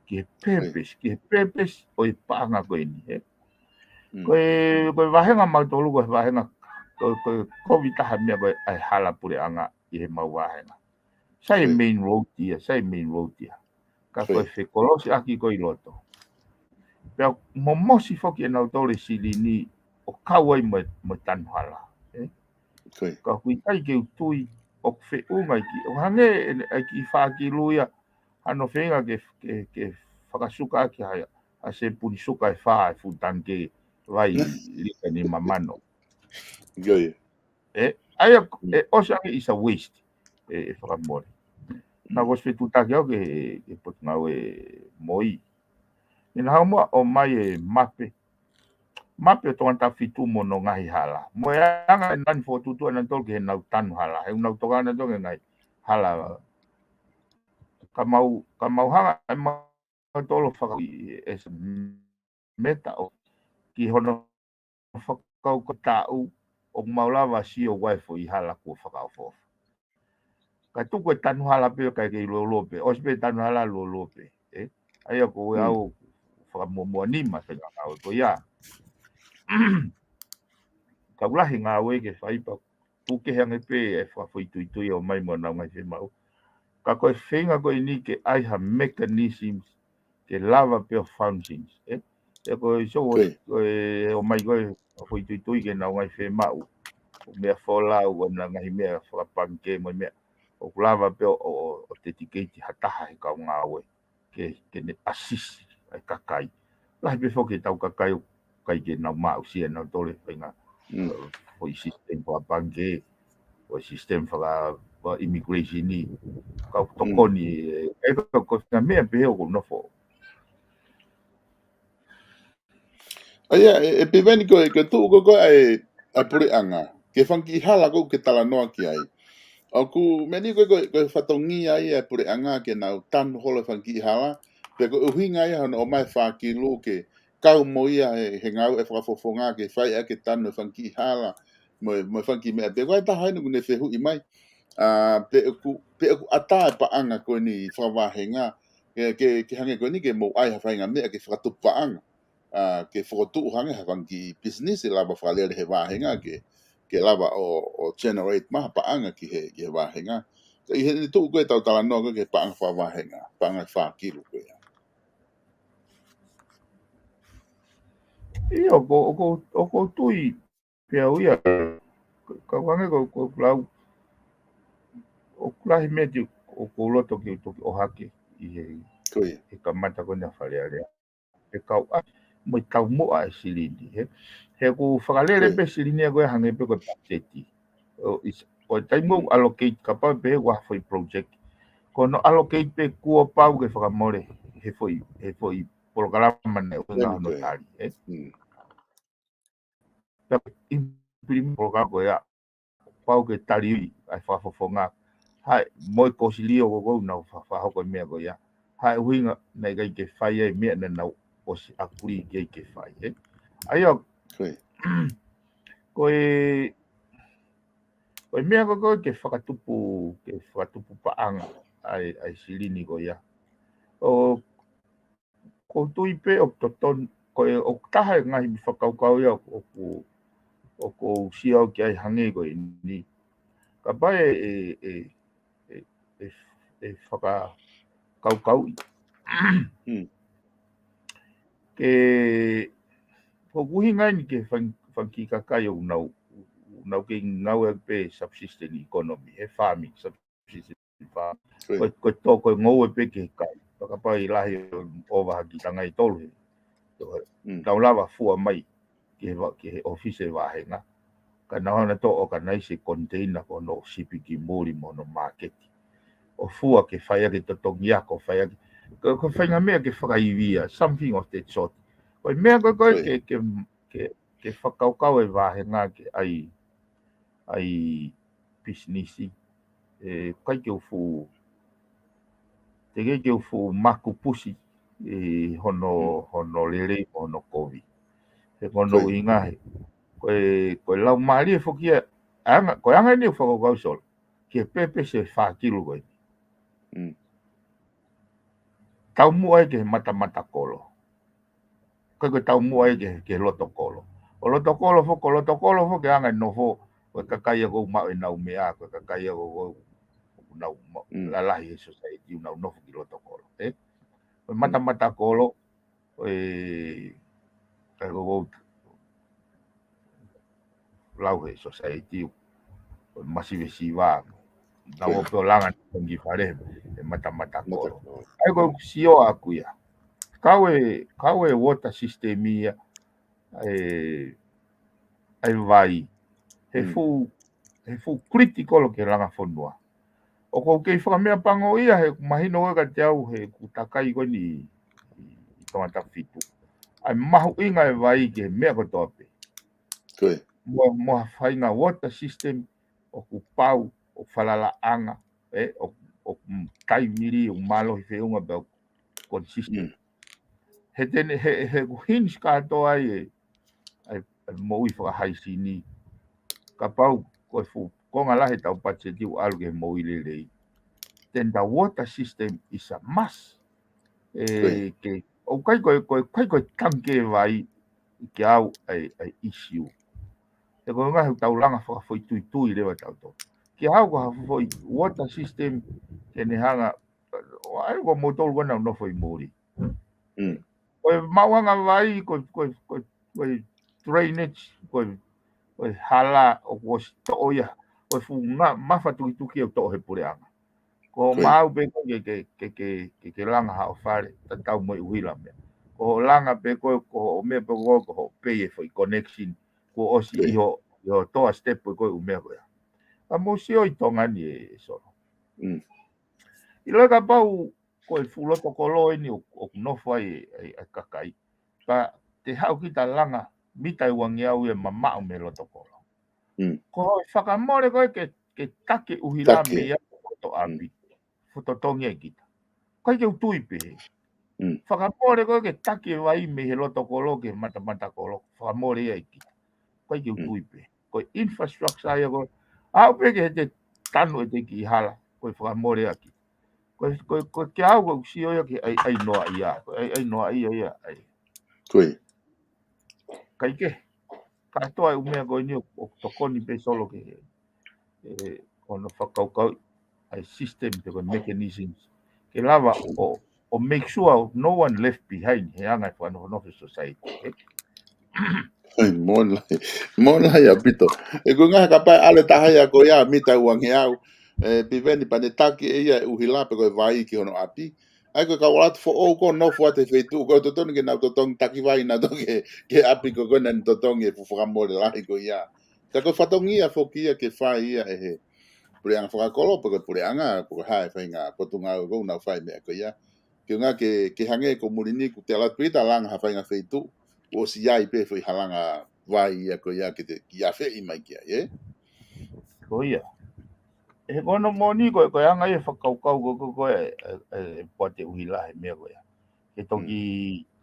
ki he purpose, ki he purpose ʻo e paʻanga ko eni, ē. Ko e, ko e vāhenga mautolu, ko e vāhenga, ko, ko e kovi taha meʻa ko e ʻai hala puleʻanga ʻi he mau vāhenga. Sai e main road ia, sai e main road ia. Ka ko e fekolosiʻaki ko ē ʻi loto. Pea momosi foki ʻe nautolu e silini ʻo kau ai mo e, mo e tanu hala, ē. Ka ʻoku ʻikai ke u tui ʻoku feʻunga ia ki, ʻo hangē ʻa e kiʻi fakakilu ia, hano feinga ke, ke, ke fakasuka ʻaki ha, ha sepuni suka ʻe fā e fuʻu tangikē vai lita nima mano. ʻE, ʻa ia, ʻe ʻosi ange is a waste, ʻe, ʻe fakamole. Naʻa ku ʻosi fetutaki au ki he, ki he Potungāue Moi. ʻI he ʻaho muʻa ʻomai e mape. Mape ʻo Tongatapu fitu mo hono ngaahi hala. Mo e anga ʻenau fokotuʻutuʻu ʻanautolu ki heʻenau tanu hala. He ʻoku nau tokanga ʻanautolu ki he ngaahi hala. Ka mau, ka mau hanga ʻe mautolu fakaʻi e meta ʻo ki hono fakakaukau taʻu ʻoku mau lava sio ʻoku ʻi ai e foʻi hala kuo fakaʻofoʻofa. Ka tuku e tanu hala pē ʻo ʻikai ke lōloa pē. ʻOsi pē tanu hala lōloa pē. ʻE? ʻA ia ko e au fakamuʻomuʻa nima he ngaahi ngāue ko ia. Ka ʻoku lahi e ngāue ke fai pea ʻoku kehe ange pē e fakafoʻituitui ʻomai mo ʻenau ngaahi fiemaʻu. Ka ko e feinga ko eni ke ʻai ha mechanisms ke lava pē ʻo functions, ē? ʻE ko e so, ko e ʻomai ko e fakafoʻituitui ki heʻenau ngaahi fiemaʻu. Ko e meʻa folau, ko ʻenau ngaahi meʻa fakapangikē mo e meʻa. ʻOku lava pē ʻo, ʻo, ʻo dedicate ha taha he kau ngāue ke, ke ne assist ʻa e kakai. Lahi pē foki ʻetau kakai ʻoku ʻikai ke nau maʻu ʻa e nautolu e faʻahinga, ʻo e system fakapangikē, ʻo e system faka-, faka-immigration ni, kau tokoni, ʻe, ʻe ko, ko e faʻahinga meʻa pē he ʻoku ou nofo. ʻA ia, ʻe, ʻe Piveni ko e, ko e tuʻu ko ē ʻa e, ʻa e puleʻanga, ki he fanga kiʻi hala ko ē ʻoku ke talanoa ki ai. ʻOku meʻa ni ko e, ko e, ko e fatongia ia e puleʻanga ke nau tanu holo e fanga kiʻi hala, pe ko e ʻuhinga ia hono ʻomai e fakakilu ke kau mo ia he, he ngāue fakafofonga ke fai ʻaki e tanu e fanga kiʻi hala, mo e, mo e fanga kiʻi meʻa. Pea ko e taha eni ʻoku ne fehuʻi mai, ʻa, pe ʻoku, pe ʻoku ʻatā e paʻanga ko eni fakavāhenga, ke, ke, ke hangē ko eni ke mou ʻai ha faʻahinga meʻa ke fakatupu paʻanga. ʻA, ke fokotuʻu hangē ha fanga kiʻi business ʻe lava fakalele he vāhenga ke, ke lava ʻo, ʻo generate mai ha paʻanga ki he, ki he vāhenga. Ka ʻi heʻene tuʻu ko ē ʻetau talanoa ko ē ki he paʻanga fakavāhenga, paʻanga ʻe fā kilu ko ia. ʻIo, ʻoku, ʻoku, ʻoku ou tui pē au ia, ka, ka hangē ko, ko, ko lau, ʻoku lahi meʻa te, ʻoku ou loto ke u toki ʻohake ʻi he, he kamata ko eni ʻa Fale Alea. ʻE kau ʻa, mo e taumuʻa e silini, he, he ʻoku fakalele pē silini ia ko e hangē pē ko e pakiseti. ʻO is-, ʻo e taimi ʻoku allocate kapau pē ʻoku ʻi ai ha foʻi project. Ko hono allocate pē kuo pau ke fakamole he foʻi, he foʻi polokalama naʻe ʻuhinga hono tali, ē? Pea implement polokalama ko ia, pau ke tali ʻa e fakafofonga. Haʻi, mo e kōsilio ko ē ʻoku nau fa-, fakahoko e meʻa ko ia. Haʻi ʻuhinga naʻe ʻikai ke fai ai e meʻa naʻa nau ʻosi agree ki ai ke fai, ē? ʻA ia, ko e, ko e meʻa ko ē ke fakatupu, ke fakatupu paʻanga ʻa e, ʻa e silini ko ia. ʻO ʻoku ou tui pē ʻoku totonu, ko e ʻoku taha e ngaahi fakakaukau ia ʻoku, ʻoku, ʻoku ou sio au ki ai hangē ko eni. Kapau ʻe, ʻe, ʻe, ʻe, ʻe fakakaukauʻi. Ke, ʻoku ʻuhinga eni ki he fanga, fanga kiʻi kakai ʻoku nau nau kei ngāue pē subsistence economy, he farming, subsistence farm. Ko e, ko e tō, ko e ngoue pē ki he kai. Pea kapau ʻe lahi ʻo ova ha kiʻi tangai tolu he. Tau lava fua mai ki he, ki he ʻōfisi ʻo e vāhenga. Ka nau hanga ʻo organize e container ko hono sipi ki muli mo hono māketi. ʻO fua ke fai ʻaki e totongi ako, fai ʻaki. Ko, ko e faʻahinga meʻa ke fakaivia, something of that sort. Ko e meʻa ko ē, ko ē ke, ke, ke, ke fakakaukau e vāhenga ke ʻai, ʻai pisinisi, ʻe ʻikai ke u fuʻu, teʻeki ke u fuʻu makupusi, ʻe hono, hono lelei mo hono kovi. He ko hono ʻuhinga he, ko e, ko e laumālie foki ia, anga, ko e anga eni ʻeku fakakaukau Solo, ki he pēpesi ʻe fā kilu ko eni. Taumuʻa ia ki he matamata kolo. ʻIkai ko e taumuʻa ia ki he, ki he loto kolo. ʻO loto kolo foki, ko loto kolo foki ʻa e anga e nofo, ko e kakai ia ʻoku maʻu ʻenau meʻa, ko e kakai ia ʻoku, ʻoku nau ma-, lalahi he society, ʻoku nau nofo ki loto kolo, ē? Ko e matamata kolo, ko e, ʻikai ko ʻeku lau he society, ko e masivesiva. Nau ō pē ʻo langa ʻenau tongi fale he matamata kolo. ʻA ia ko ʻeku sio ʻaʻaku ia. Kau e, kau e water system ia, ʻa e, ʻa e vai. He fuʻu, he fuʻu critical ki he langa fonua. ʻOku ou kei fakameʻapango ia he ʻoku mahino ko ē kiate au he ʻoku takai ko eni ʻi, ʻi Tongatapu fitu. ʻA e mahuʻinga e vai ki he meʻa kotoa pē. Mo, mo ha faʻahinga water system ʻoku pau, ʻoku falalaʻanga, ē, ʻoku, ʻoku taimi lī, ʻoku mālohi feʻunga pea ʻoku consistent. He tene, he, he ʻoku hinge kātoa ai e, ʻa e, ʻa e moʻui fakahaisini. Kapau ko e fuʻu konga lahi ʻetau patiseti ʻoku ʻalu ki he moʻui lelei, then the water system is a must. ʻE, ke, ʻoku ʻikai ko e, ko e, ʻikai ko e tangi e vai, ke ʻau ʻa e, ʻa e issue. He ko e ngaahi ʻoku tau langa fakafoʻituitui leva tautolu. Ke ʻau ko ha foʻi water system, ke ne hanga, ʻa ia ko moutolu ʻoku nau nofo ʻi muli. Ko e maʻuʻanga vai, ko e, ko e, ko e, ko e drainage, ko e, ko e hala ʻoku ʻosi toʻo ia, ko e fuʻu mafatukituki ʻoku toʻo he puleʻanga. Ko hoʻo maʻu pē ko ē ke, ke, ke, ke, ke langa haʻo fale, tatau mo e ʻuhila meʻa. Ko hoʻo langa pē ko ē, ko hoʻo meʻa pē ko ē, ko hoʻo pei e foʻi connection, kuo ʻosi ʻi hoʻo, ʻi hoʻo toʻa step ko ē ʻū meʻa ko ia. Ka mou sio ʻi Tonga ni ē, ē Solo. ʻIlo kapau ko e fuʻu loto kolo eni ʻoku, ʻoku nofo ai e, e, e kakai. Ka te haʻu kita langa mita ʻe uangeau ia mamaʻo mei he loto kolo. Ko e fakamole ko ē ke, ke taki ʻuhila mei ai ʻo toʻo ʻapi. Fuʻu totongi ai kita. ʻIkai ke u tui pehē. Fakamole ko ē ke taki e vai mei he loto kolo ki he matamata kolo. Fakamole ia ʻe kita. ʻIkai ke u tui pehē. Ko e infrastructure ia ko ē. ʻAu pē ke he te tanu e te ki hala. Ko e fakamole ia kita. Ko e, ko e, ko e ke ʻau ko e sio ia ke ʻai, ʻai noa ia. Ko e ʻai, ʻai noa ia ia. ʻAi. Ko e. ʻIkai ke. Kātoa e ʻū meʻa ko eni ʻoku, ʻoku tokoni pē Solo ke, ē, ʻo hono fakakaukau ʻa e system pe ko e mechanisms. Ke lava ʻo, ʻo make sure no one left behind he anga e fakanofonofo e society, ē? Moʻoni lahi, moʻoni lahi ʻaupito. ʻE ko e ngaahi kapau ʻe ʻalu e taha ia ko ia mita ʻe uangeau, ē, piveni pea ne taki ʻe ia e ʻuhila pe ko e vai ki hono ʻapi. ʻA ia ko e kau ʻalu atu foʻou ko ē ʻo nofo atu he feituʻu ko ē ʻoku totonu ke nau totongi taki vai nautolu ki he, ki he ʻapi ko ē naʻa ne totongi e fuʻu fakamole lahi ko ia. Ka ko e fatongia foki ia ke fai ia ʻe he puleʻanga fakakolo, pe ko e puleʻanga, pe ko e hā e faʻahinga potungāue ʻoku nau fai meʻa ko ia. Ke ʻuhinga ke, ke hangē ko muli ni kuo te ʻalu atu pē kita ʻo langa ha faʻahinga feituʻu, kuo ʻosi ʻi ai pē foʻi halanga vai ia ko ia ke te kiʻi afeʻi mai ki ai, ē? Ko ia. ʻE ko hono moʻoni ko e, ko e anga ia e fakakaukau ko ē, ko e, e, e poate ʻuhila he meʻa ko ia. Ke toki,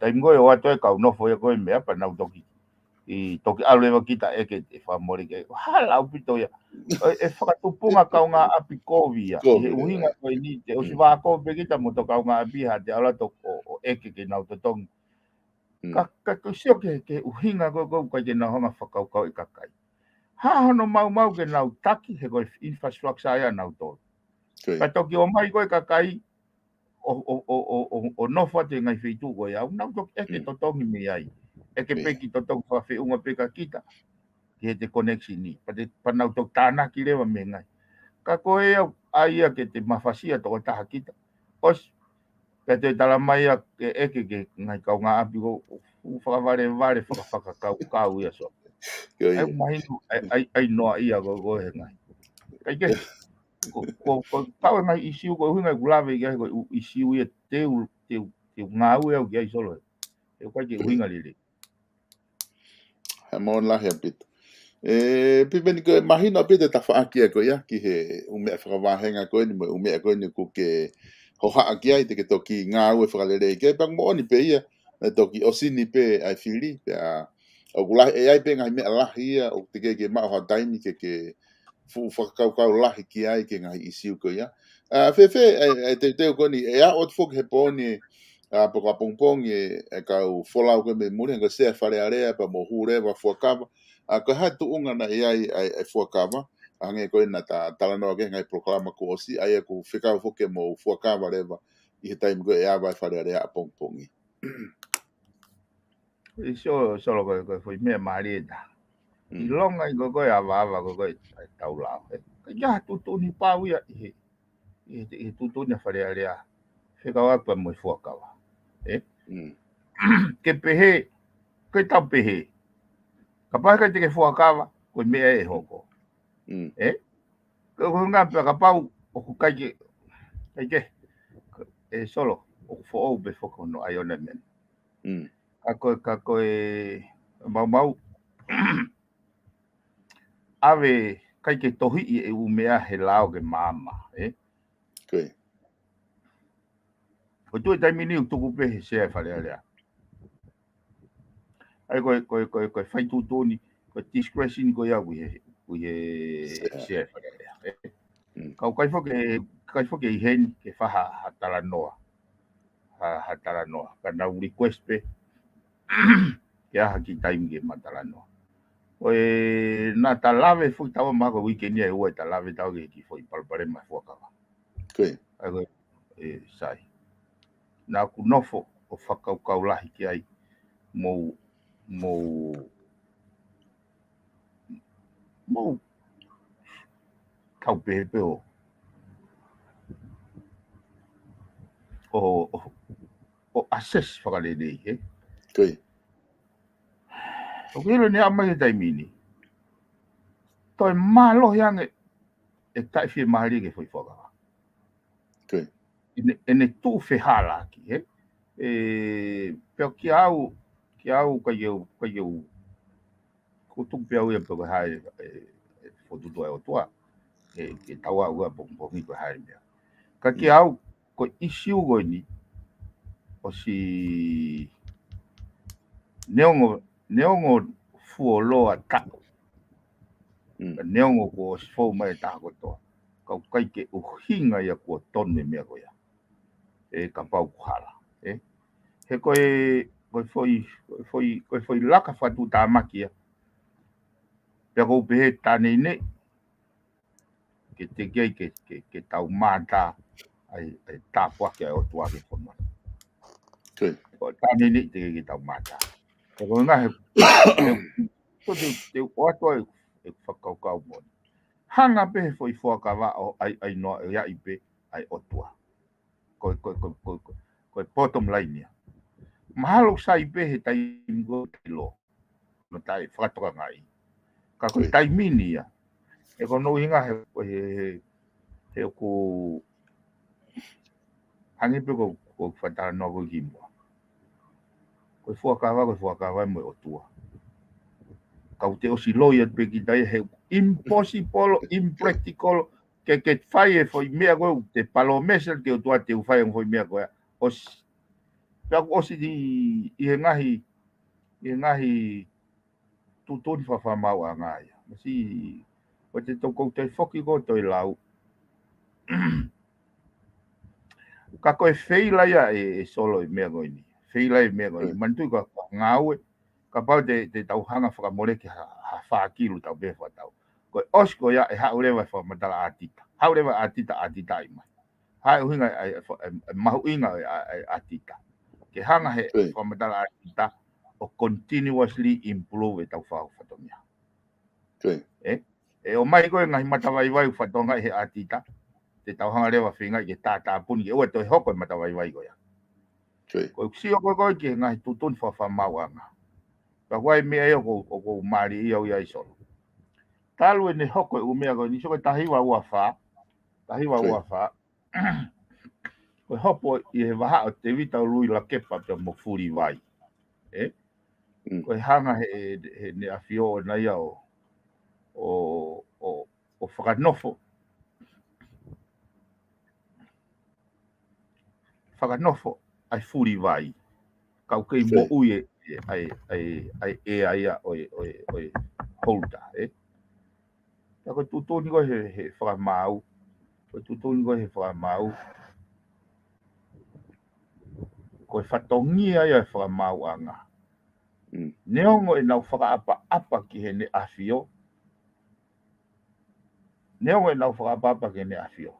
taimi ko ē ʻoatu e kau nofo ia ko ē meʻa pea nau toki. ʻI toki ʻalu leva kita ʻeke e fakamole ke. Hala ʻaupito ia. ʻE, ʻe fakatupunga kaungāʻapi kovi ia. ʻI he ʻuhinga ko eni te ʻosi vākovi pē kita mo e tau kaungāʻapi ha te ʻalu atu ʻo, ʻo ʻeke ke nau totongi. Ka, ka, ka sio ke, ke ʻuhinga ko ē, ko ē ʻikai ke nau hanga fakakaukau e kakai. Hā hono maumau ke nau taki he ko e infrastructure ia nautolu. Ka toki ʻomai ko ē kakai, ʻo, ʻo, ʻo nofo atu he ngaahi feituʻu ko ia, ʻoku nau toki ʻeke totongi mei ai. ʻEke pē ki totongi fakafeʻunga pē kia kita. ki he te connection ni. Pea te, pea nau toki tānaki leva mei he ngaahi. Ka ko e au, ʻa ia ke te mafasia tokotaha kita. ʻOsi, pea te tala mai ia ke ʻeke ke ngaahi kaungāʻapi ko, ʻoku fakavalevale, fakafakakaukau ia so. Ai mahino, ai, ai, ai noa ia ko, ko he ngaahi. Kai ke, ko, ko, ko, kau e ngaahi ʻisiū ko e ʻuhinga ʻeku lave ki ai ko e ʻisiū ia te u, te u, te u ngāue au ki ai Solo. He ʻoku ʻikai ke ʻuhinga lelei. He moʻoni lahi ʻaupito. E, Piveni ko e mahino ʻaupito e tafaʻaki ʻa ko ia, ki he ʻū meʻa fakavahenga ko eni, mo e ʻū meʻa ko eni ʻoku ke hohaʻa ki ai, te ke toki ngāue fakalelei ki ai, pea moʻoni pē ia, naʻe toki ʻosi ni pē ʻa e fili, pea ʻoku lahi, ʻe ʻi ai pē ngaahi meʻa lahi ia, ʻoku teʻeki ke maʻu ha taimi ke ke fuʻu fakakaukau lahi ki ai ki he ngaahi ʻisiū ko ia. ʻA, fēfē, e, e teuteu ko eni, ʻe aʻu atu foki he pō ni, ʻa, pe ko ʻapongipongi e, e kau folau ko ē mei muli, hangē ko e Sea Fale Alea, pea mo Hū Leva Fuakava. ʻA, ko e hā e tuʻunga naʻe ʻi ai, ʻa e, e Fuakava, ʻa, hangē ko ē naʻa ta talanoa ki he ngaahi polokalama kuo ʻosi, ʻa ia ʻoku fekau foki mo Fuakava leva, ʻi he taimi ko ē ʻe ava e Fale Alea ʻapongipongi. ʻIo, Solo ko e, ko e foʻi meʻa mālie ʻe taha. ʻIlonga ʻi ko e, ko e avaava ko e, ko e tau lao. ʻE, ka ʻi ai ha tuʻutuʻuni pau ia ʻi he, ʻi he, ʻi he tuʻutuʻuni ʻa Fale Alea. Fekauʻaki pea mo e Fuakava. ʻE? Ke pehē, ke tau pehē. Kapau ʻe ʻikai te ke Fuakava, ko e meʻa ʻe hoko. ʻE? Ko e ʻuhinga pea kapau, ʻoku ʻikai ke, ʻikai ke, ʻe Solo, ʻoku foʻou pē foki hono ʻai ʻona meʻa. Ka ko e, ka ko e, maumau, ʻave ʻikai ke tohiʻi e ʻū meʻa he lao ke maama, ʻe? Ko e tuʻu e taimi ni ʻoku tuku pē he Sea Fale Alea. ʻA ia ko e, ko e, ko e, ko e fai tuʻutuʻuni, ko e discretion ko ia ʻoku ʻi he, ʻoku ʻi he Sea Fale Alea, ʻe? Ka ʻoku ʻikai foki, ʻikai foki ʻi heni ke fai ha, ha talanoa. Ha, ha talanoa. Ka nau request pē ke ʻai ha kiʻi taimi ke ma talanoa. Ko e naʻa ta lave foki taua ma ko e uike ni ʻe ua ʻe ta lave taua ki he kiʻi foʻi palopalema Fuakava. ʻA ia ko e, ʻe, sai. Naʻa ku nofo ʻo fakakaukau lahi ki ai mo, mo, mo tau pehē pē ʻo, ʻo, ʻo, ʻo assess fakalelei, ʻe? ʻOku ʻilo ni ʻa mai he taimi ni. Toe mālohi ange ʻe taʻefiemālie ki he foʻi Fuakava. ʻEne, ʻene tuʻu fehālaaki, ʻe? ʻE, pea kia au, kia au, ʻikai ke u, ʻikai ke u, ko tuku pē au ia pe ko e hā e, e, e fokotuʻutuʻu ʻa e ʻOtua. ʻE, ke tau ʻalu ʻapongipongi pe ko e hā e meʻa. Ka kia au, ko e ʻisiū ko eni, ʻosi neongo, neongo fuoloa taʻu. Neongo kuo ʻosi fou mai e taha kotoa. Ka ʻoku ʻikai ke ʻuhinga ia kuo tonu e meʻa ko ia. ʻE kapau ʻoku hala, ʻe? He ko e, ko e foʻi, ko e foʻi, ko e foʻi laka fakatuʻutāmaki ia. Pea ʻoku ou pehē tā neineʻi, ke teʻeki ai ke, ke, ke tau mātā ʻa e, ʻa e tāpuaki ʻa e ʻOtua ki he fonua. Ko tā neineʻi teʻeki ai ke tau mātā. Ka ko e ngaahi, he, he, ko te, te u ʻoatu ai e fakakaukau moʻoni. Hanga pē he foʻi Fuakava ʻo ʻai, ʻai noa, ʻe ʻai pē ʻa e ʻOtua. Ko e, ko e, ko e, ko e, ko e, ko e bottom line ia. Mahalo sai pē he taimi ko ē ʻilo. No tai fakatokangaʻi. Ka ko e taimi ni ia. ʻE ko hono ʻuhinga he, he, he, he ʻoku hangē pē ko, ko e fakatalanoa ko ē kimuʻa. Ko e Fuakava, ko e Fuakava mo e ʻOtua. Ka ʻoku te ʻosi loi atu pē kita ia he impossible, impractical, ke, ke fai e foʻi meʻa ko ē, te palōmesi ki he ʻOtua te u fai e foʻi meʻa ko ē. ʻOsi, pea ʻoku ʻosi ʻi, ʻi he ngaahi, ʻi he ngaahi tuʻutuʻuni fakamaauʻanga ia. Masi, ʻo te tau kou te foki ko ē ʻo lau. Ka ko e feila ia ʻe, ʻe Solo e meʻa ko eni. Feila e meʻa ko eni. Manatuʻi ka, ka ngāue, kapau te, te tau hanga fakamoleki ha, ha fā kilu tau pē fakatau. Ko e ʻosi ko ia ʻe haʻu leva e fakamatala ʻa ʻAtita. Haʻu leva ʻa ʻAtita, ʻAtita ʻi mai. Hā e ʻuhinga ʻa e, ʻa e, ʻa e mahuʻinga ʻa e, ʻa e, ʻa e ʻAtita. Ke hanga he fakamatala ʻa ʻAtita ʻo continuously improve e tau fau fatongia. ʻE, ʻe ʻomai ko e ngaahi matavaivai ʻoku fakatokangaʻi he ʻatita, te tau hanga leva feingaʻi ke tātāpuni ke ʻoua toe hoko e matavaivai ko ia. Ko e sio ko ē ko ē ki he ngaahi tuʻutuʻuni fakafakamaauʻanga. Ka ko e meʻa ia ʻoku ou, ʻoku ou mālieʻia au ia ai Solo. Talu ʻene hoko e ʻū meʻa ko eni, sio ko e taha hiva ua fā, taha hiva ua fā, ko e hopo ʻi he vahaʻa ʻo Tevita Luilakepa pea mo Fulivai. ʻE? Ko e hanga he, he ʻEne ʻAfio ʻona ia ʻo, ʻo, ʻo, ʻo fakanofo. Fakanofo ʻa e Fulivai. Ka ʻoku kei moʻui e, e, ʻa e, ʻa e, ʻa e ʻea ia ʻo e, ʻo e, ʻo e Holder, ʻe? Ka ko e tuʻutuʻuni ko ē he, he fakamaau. Ko e tuʻutuʻuni ko ē he fakamaau. Ko e fatongia ia e fakamaauʻanga. Neongo ʻenau fakaʻapaʻapa ki heʻene ʻAfio. Neongo ʻenau fakaʻapaʻapa ki heʻene ʻAfio.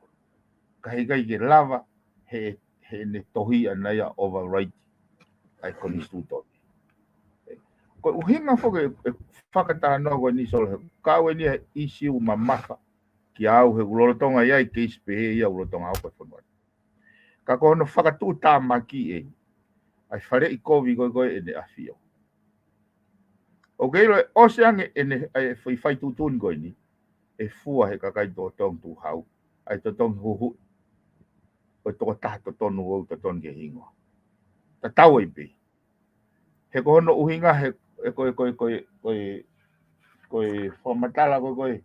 Ka heʻikai ke lava he, heʻene tohi ʻana ia override ʻa e konisitūtone. Ko e ʻuhinga foki e fakatalanoa ko eni Solo he kau eni ʻa e ʻīsiu mamafa kia au he ʻoku lolotonga ʻi ai e keisi pehē ia ʻoku lolotonga ʻoku fonua. Ka ko hono fakatuʻutāmaki ʻeni, ʻa e faleʻi kovi ko ē ko ē ʻEne ʻAfio. ʻOku ke ʻilo ʻe ʻosi ange ʻene, ʻa e fai, fai tuʻutuʻuni ko eni, ʻe fua he kakai totongi tuʻu hau, ʻa e totongi huhuʻi ʻo e tokotaha totonu ʻoku totonu ke hingoa. Tatau ai pē. He ko hono ʻuhinga he, he ko e, ko e, ko e, ko e, ko e fakamatala ko ē, ko e,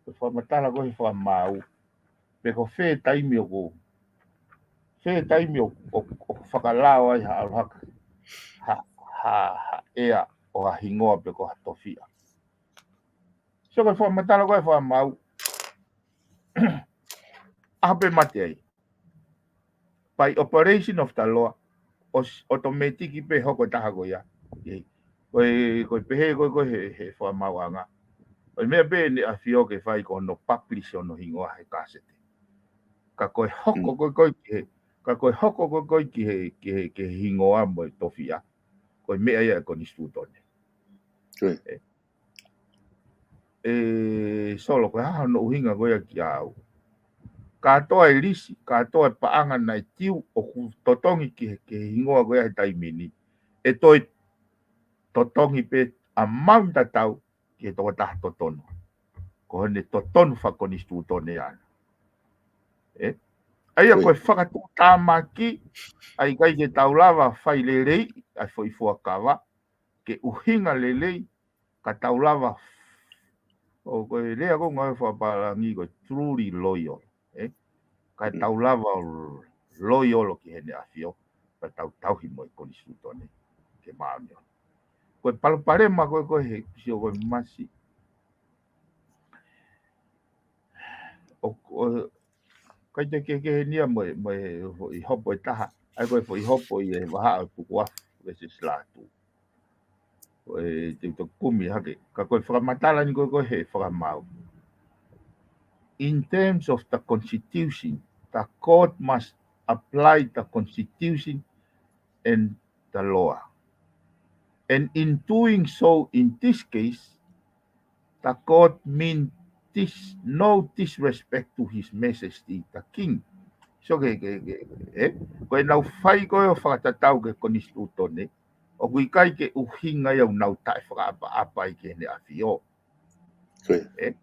ko e fakamatala ko ē he fakamaau. Pe ko fē taimi ʻoku, fē taimi ʻoku, ʻoku, ʻoku fakalao ai ha ʻalu hake, ha, ha, ha ʻea ʻo ha hingoa pe ko ha tofiʻa. Sio ko e fakamatala ko ē he fakamaau. ʻAho pē mate ai. By operation of the law, ʻosi ʻotomētiki pē hoko e taha ko ia. Ko e, ko e pehē ko ē, ko ē he, he fakamaauʻanga. Ko e meʻa pē ʻEne ʻAfio ke fai ko hono publish hono hingoa he kasete. Ka ko e hoko ko ē, ko ē ki he, ka ko e hoko ko ē, ko ē ki he, ki he, ki he hingoa mo e tofiʻa. Ko e meʻa ia ʻa e konisitūtone. ʻE, ʻe Solo, ko e hā hono ʻuhinga ko ia kia au? Kātoa e lisi, kātoa e paʻanga naʻe tiu ʻoku totongi ki he, ki he hingoa ko ia he taimi ni. ʻE toe totongi pē ʻa maun tatau ki he tokotaha totonu. Ko hono totonu fakakonisitūtone ʻana. ʻE? ʻA ia ko e fakatuʻutāmaki, ʻa ia ʻikai ke tau lava fai lelei, ʻa e foʻi fuakava, ke ʻuhinga lelei, ka tau lava, ʻo ko e lea ko ē ngāue fakapālangi ko e truly loyal, ʻe? Ka tau lava ʻo loyal ki heʻene ʻAfio, ka tau tauhi mo e konisitūtone ke māʻoniʻoni. Ko e palopalema ko ē, ko ē he sio ko ē masi. ʻO, ʻo, ʻikai te ke kehe nia mo e, mo e foʻi hopo ʻe taha, ʻa ia ko e foʻi hopo ʻi he vahaʻa ʻo Tukuafu versus Lātū. Ko e te u toki kumi hake, ka ko e fakamatala ni ko ē, ko ē he fakamaau. In terms of the constitution, the court must apply the constitution and the law. And in doing so in this case, the court mean this, no disrespect to His Majesty the King. So ke, ke, ke, ʻe? Ko ʻenau fai ko ē ʻo fakatatau ki he konisitūtone, ʻoku ʻikai ke ʻuhinga ia ʻoku nau taʻefakaʻapaʻapa ai ki heʻene ʻAfio. ʻE?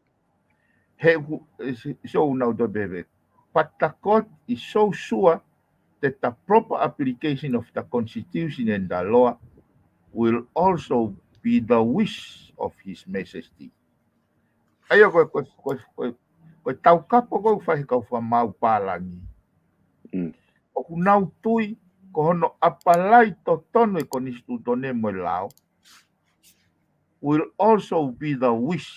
He ʻoku, ʻe, so, so ʻoku nau toe pehē. But the court is so sure that the proper application of the constitution and the law will also be the wish of His Majesty. ʻA ia ko e, ko e, ko e, ko e, ko e taukapo ko ē ʻoku fai he kau fakamaau pālangi. ʻOku nau tui ko hono apply totonu e konisitūtone mo e lao will also be the wish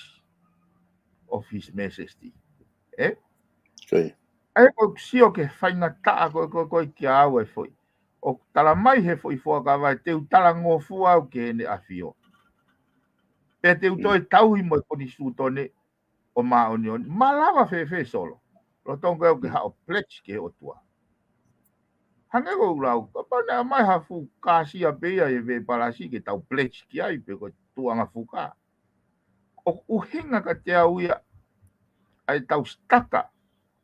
of His Majesty. ʻE? ʻA ia ko e sio ki he faingataʻa ko ē, ko ē, ko ē kia au e foʻi. ʻOku tala mai he foʻi fuakava ʻe te u talangofua au ki heʻene ʻAfio. Pea te u toe tauhi mo e konisitūtone ʻo māʻoniʻoni. Malava fēfē Solo? Lolotonga ʻoku ke haʻu ʻo pledge ki he ʻOtua. Hangē ko ʻeku lau, kapau naʻe ʻomai ha fuʻu kāsia pē ia ʻi he veʻe palasi ke tau pledge ki ai pe ko e tuʻunga fuka. ʻOku ʻuhinga kiate au ia ʻa e tau sitaka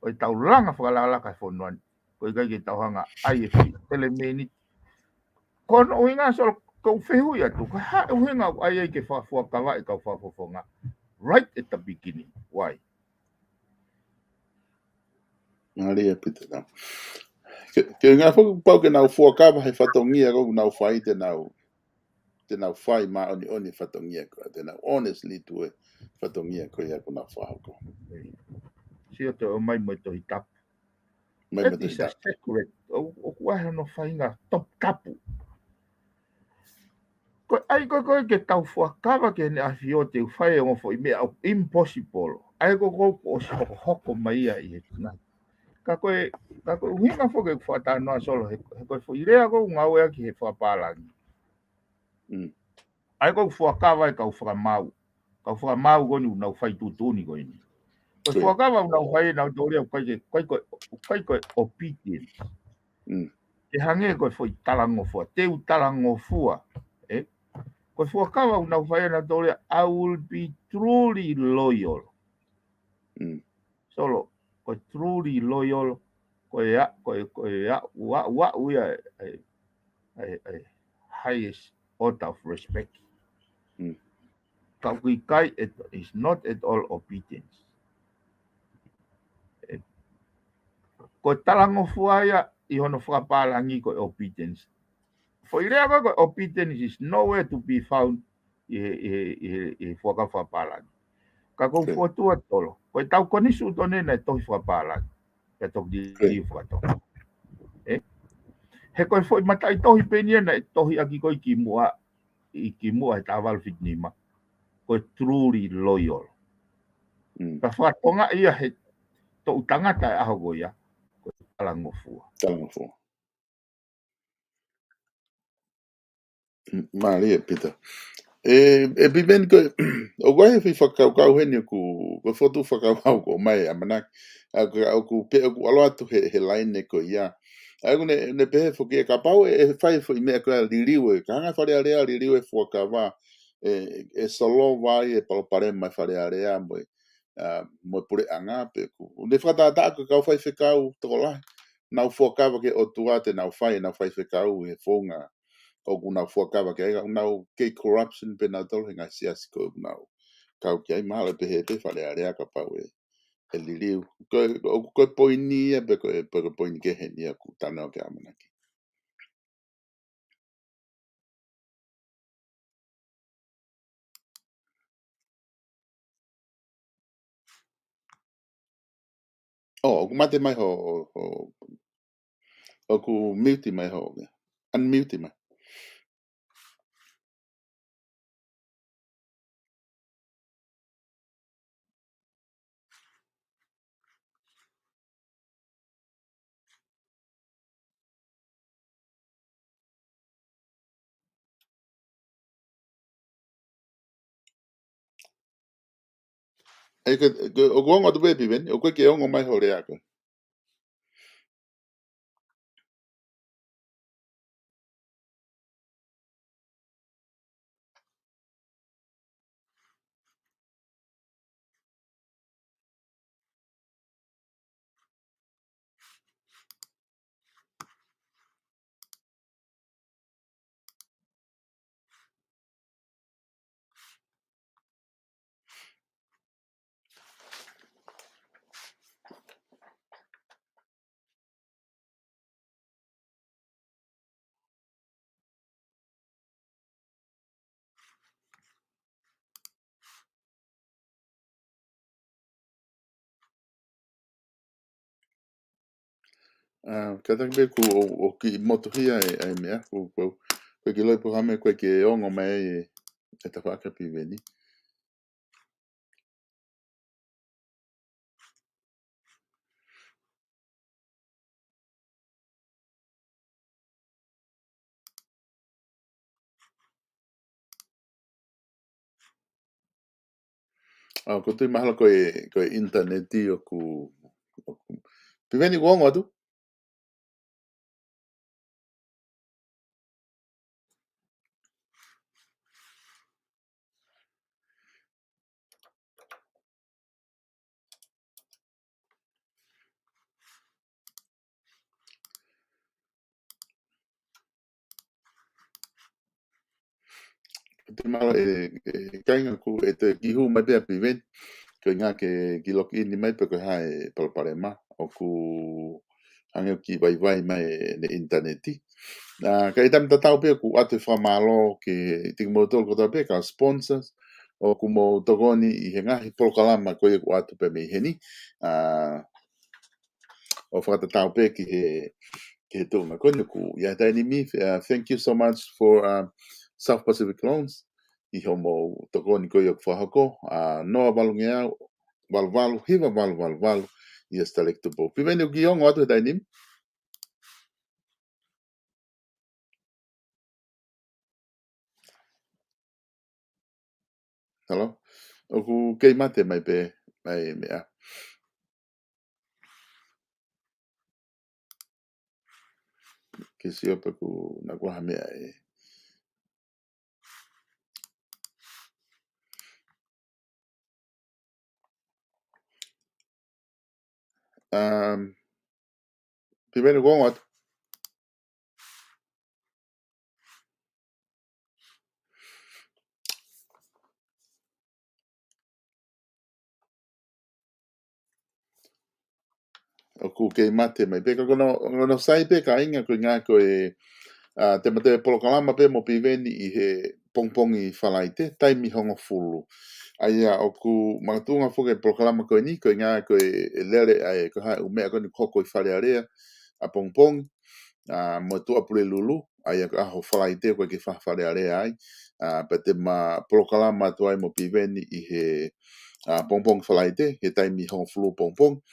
ʻo e tau langa fakalakalaka he fonua ni. Ko e ʻikai ke tau hanga ʻai e fili telemeni. Ko hono ʻuhinga Solo, ʻoku ou fehuʻi atu, ko e hā e ʻuhinga ʻoku ʻai ai ke fakafuakavaʻi e kau fakafofonga right at the beginning? Why? Mālie ʻaupito. Ke, ke ngā foki pau ke nau fuakava he fatongia ko ē ʻoku nau fai, te nau, te nau fai māʻoniʻoni e fatongia ko ē, te nau honestly tui e fatongia ko ia ʻoku nau fakahoko. Sio te ʻomai mo e Tohi Tapu. Mai mo e Tohi Tapu. That is a secret. ʻO, ʻoku ʻi ai hono faʻahinga toputapu. Ko e ʻai ko ē ke tau fuakava ki Heʻene ʻAfio te u fai e ongo foʻi meʻa ʻoku impossible. ʻA ia ko ē kuo ʻosi hokohoko mai ia ʻi he tonight. Ka ko e, ka ko e ʻuhinga foki ʻeku fakatalanoa Solo he, he ko e foʻi lea ko ē ʻoku ngāueʻaki he fakapālangi. Mm. ʻA ia ko e fuakava e kau fakamaau. Kau fakamaau ko eni ʻoku nau fai tuʻutuʻuni ko eni. Ko e fuakava ʻoku nau fai ʻe nautolu ia ʻoku ʻikai ke, ʻikai ko, ʻikai ko e obedience. Mm. Ke hangē ko e foʻi talangofua, te u talangofua. Ē? Ko e fuakava ʻoku nau fai ʻe nautolu ia, "I will be truly loyal." Mm. Solo, ko e truly loyal, ko e ʻa, ko e, ko e ʻa, ʻa, ʻa, ʻa ia, ʻa e, ʻa e, ʻa e highest order of respect. Mm. Ka ʻoku ʻikai, it is not at all obedience. Ē, ko e talangofua ia ʻi hono fakapālangi ko e obedience. Foʻi lea ko ē ko e obedience is nowhere to be found ʻi he, ʻi he, ʻi he, ʻi he fuakava fakapālangi. Ka ʻoku ou fokotuʻu atu Solo, ko e tau konisi ʻoku tonu ʻene tohi fakapālangi, pea toki liliu fakatonga. Ē? He ko e foʻi mataʻitohi pē eni ia naʻe tohiʻaki ko ē kimuʻa, ʻi kimuʻa he taha valu fitu nima. Ko e truly loyal. Mm. Ka fakatonga ia he toʻu tangata e ʻaho ko ia, ko e talangofua. Talangofua. M-, mālie ʻaupito. Ē, ē Piveni ko e, ʻoku ʻi ai e foʻi fakakaukau heni ʻoku, ko e fotu fakakaukau ko mai ʻamanaki. ʻA ia ʻoku, ʻoku pē ʻoku ʻalu atu he, he laine ko ia. ʻA ia ʻoku ne, ne pehē foki ʻe kapau ʻe, ʻe fai foʻi meʻa ko ia liliu ē. Ka hanga Fale Alea liliu e fuakava. ʻE, ʻe solova ai e palopalema ʻa e Fale Alea mo e, ʻa, mo e puleʻanga pe ʻoku. Ne fakatātā ko e kau faifekau tokolahi. Nau fuakava ki he ʻOtua te nau fai, nau faifekau he founga. ʻOku nau fuakava ki ai, ʻoku nau kei corruption pē nautolu he ngaahi siasi ko ē ʻoku nau kau ki ai mahalo pehē pē Fale Alea kapau ʻe, ʻe liliu. Ko, ko, ko e poini ia pe ko e, pe ko e poini kehe eni ia ʻoku tanu ki ai ʻamanaki. ʻŌ, ʻoku mate mai ho, ho, ʻoku mute mai ho, unmute mai. ʻE ke, ke, ʻoku ongo atu pē Piveni, ʻoku ʻikai ke ongo mai ho lea ko ē. ʻA, kātaki pē kuo, ʻo, ʻo kiʻi motuhia e, e meʻa, ko, ko, ko e kiʻi loi pō hame ko e ke ongo mai e, e tafaʻaki ʻa Piveni. ʻA, ko e tui mahalo ko e, ko e ʻinitaneti ʻoku, ʻoku. Piveni kuo ongo atu? Te mālō e, e kāinga, ʻoku ʻete kiʻi hū mai pē ʻa Piveni. Ko e ʻuhinga ke kiʻi log in mai pē ko e hā e palopalema. ʻOku hangē ʻoku kiʻi vaivai mai ʻene ʻinitaneti. Ā, ka ʻi he taimi tatau pē ʻoku ʻoatu e fakamālō kiate kimoutolu kotoa pē kau sponsors ʻoku mou tokoni ʻi he ngaahi polokalama ko ia ʻoku ʻoatu pē mei heni. Ā, ʻo fakatatau pē ki he, ki he tuʻunga ko eni ʻoku ʻi ai he taimi ni, uh, thank you so much for, uh, South Pacific Loans ʻi hoʻomou tokoni ko ia ʻoku fakahoko, ā, noa valu ngeau, valu valu, hiva valu valu valu, ʻi he Star Lake Tupou. Piveni, ʻoku ke ongo atu he taimi ni? Hello? ʻOku kei mate mai pē, mai meʻa. Ke sio pe ʻoku na kuo ha meʻa ē. Um, Piveni, ʻoku ongo atu? ʻOku kei mate mai pē, ka ko hono, hono sai pē kāinga ko e ʻuhinga ko e, ā, te ma toe polokalama pē mo Piveni ʻi he pongipongi Falaite, taimi hongofulu. ʻA ia ʻoku makatuʻunga foki e polokalama ko eni, ko e ʻuhinga ko e, e lele ʻa e, ko e hā e ʻū meʻa ko eni ʻoku hoko ʻi Fale Alea ʻapongipongi, ā, mo e Tuʻapulelulu, ʻa ia ko e ʻaho Falaite ʻoku ʻikai ke fai ha Fale Alea ai, ā, pea te ma polokalama atu ai mo Piveni ʻi he, ā, pongipongi Falaite, he taimi hongofulu pongipongi.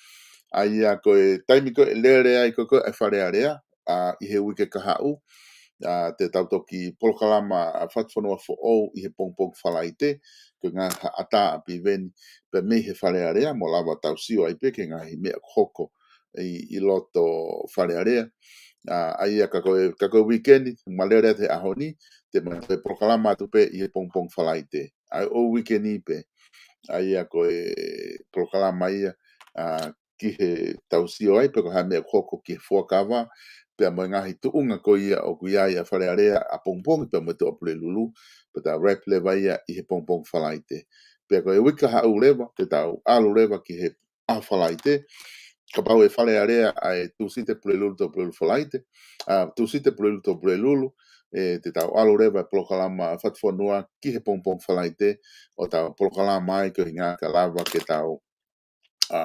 ʻA ia ko e taimi ko ē ʻe lele ai ko ē ko ē e Fale Alea, ā, ʻi he uike kahaʻu, ā, te tau toki polokalama ʻa e Fatufonua Foʻou ʻi he pongipongi Falaite, ko e ʻuhinga ha ʻatā ʻa Piveni pē mei he Fale Alea, mo lava tau sio ai pē ki he ngaahi meʻa ʻoku hoko ʻi, ʻi loto Fale Alea. Ā, ʻa ia ka ko e, ka ko e uike ni, ma lele atu he ʻaho ni, te ma toe polokalama atu pē ʻi he pongipongi Falaite. ʻA ia ʻo e uike ni pē, ʻa ia ko e polokalama ia, ā, ki he tau sio ai, pe ko e hā e meʻa ʻoku hoko ki he fuakava, pea mo e ngaahi tuʻunga ko ia ʻoku ʻi ai ʻa Fale Alea ʻapongipongi, pea mo e Tuʻapulelulu, pea ta wrap leva ia ʻi he pongipongi Falaite. Pea ko e uike kahaʻu leva, te tau ʻalu leva ki he ʻaho Falaite, kapau ʻe Fale Alea ʻa e Tūsite, Pulelulu, Tuʻapulelulu, Falaite, ā, Tūsite, Pulelulu, Tuʻapulelulu, ē, te tau ʻalu leva e polokalama Fatufonua ki he pongipongi Falaite, ʻo tau polokalama ai ko e ʻuhinga ka lava ke tau, ā,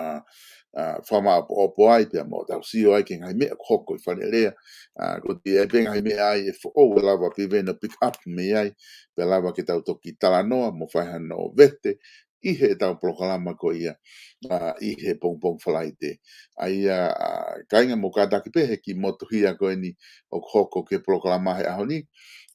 ā, fakamaʻopoʻopo ai, pea mo tau sio ai ki he ngaahi meʻa ʻoku hoko ʻi Fale Alea, ā, ko e ʻi ai pē ngaahi meʻa ai ʻe foʻou ʻe lava Piveni ʻo pick up mei ai, pea lava ke tau toki talanoa mo fai hano vete ʻi heʻetau polokalama ko ia, ā, ʻi he pongipongi Falaite. ʻA ia, ā, kāinga, mou kātaki pē he kiʻi motuhia ko eni ʻoku hoko ki he polokalama he ʻaho ni.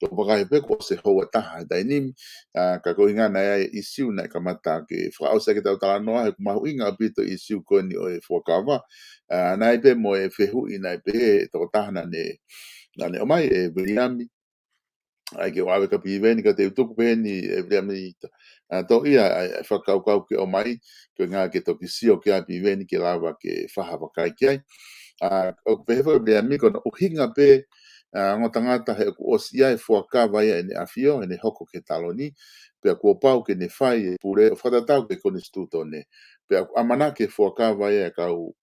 Tau vakai pē kuo ʻosi e houa ʻe taha he taimi ni, ā, ka ko e ʻuhinga naʻe ʻi ai e ʻīsiu naʻe kamata ke fakaʻosi ʻaki ʻetau talanoa, he ʻoku mahuʻinga ʻaupito e ʻīsiu ko eni ʻo e fuakava. Ā, naʻe ʻi ai pē mo e fehuʻi naʻe pehē ʻe he tokotaha naʻa ne, naʻa ne ʻomai, ʻe Viliami, ʻa ia ke u ʻave kia Piveni, ka te u tuku pē heni, ʻe Viliami, ā, toʻo ia ʻa e, ʻa e fakakaukau ke ʻomai, ko e ʻuhinga ke toki sio ki ai Piveni ke lava ke fai ha vakai ki ai. Ā, ʻoku pehē foki ʻe Viliami ko hono ʻuhinga pē, ā, ongo tangata he ʻoku ʻosi ʻi ai e fuakava ia ʻEne ʻAfio, ʻene hoko ki he taloni, pea kuo pau ke ne fai e pule ʻo fakatatau ki he konisitūtone. Pea ʻoku ʻamanaki e fuakava ia e kau,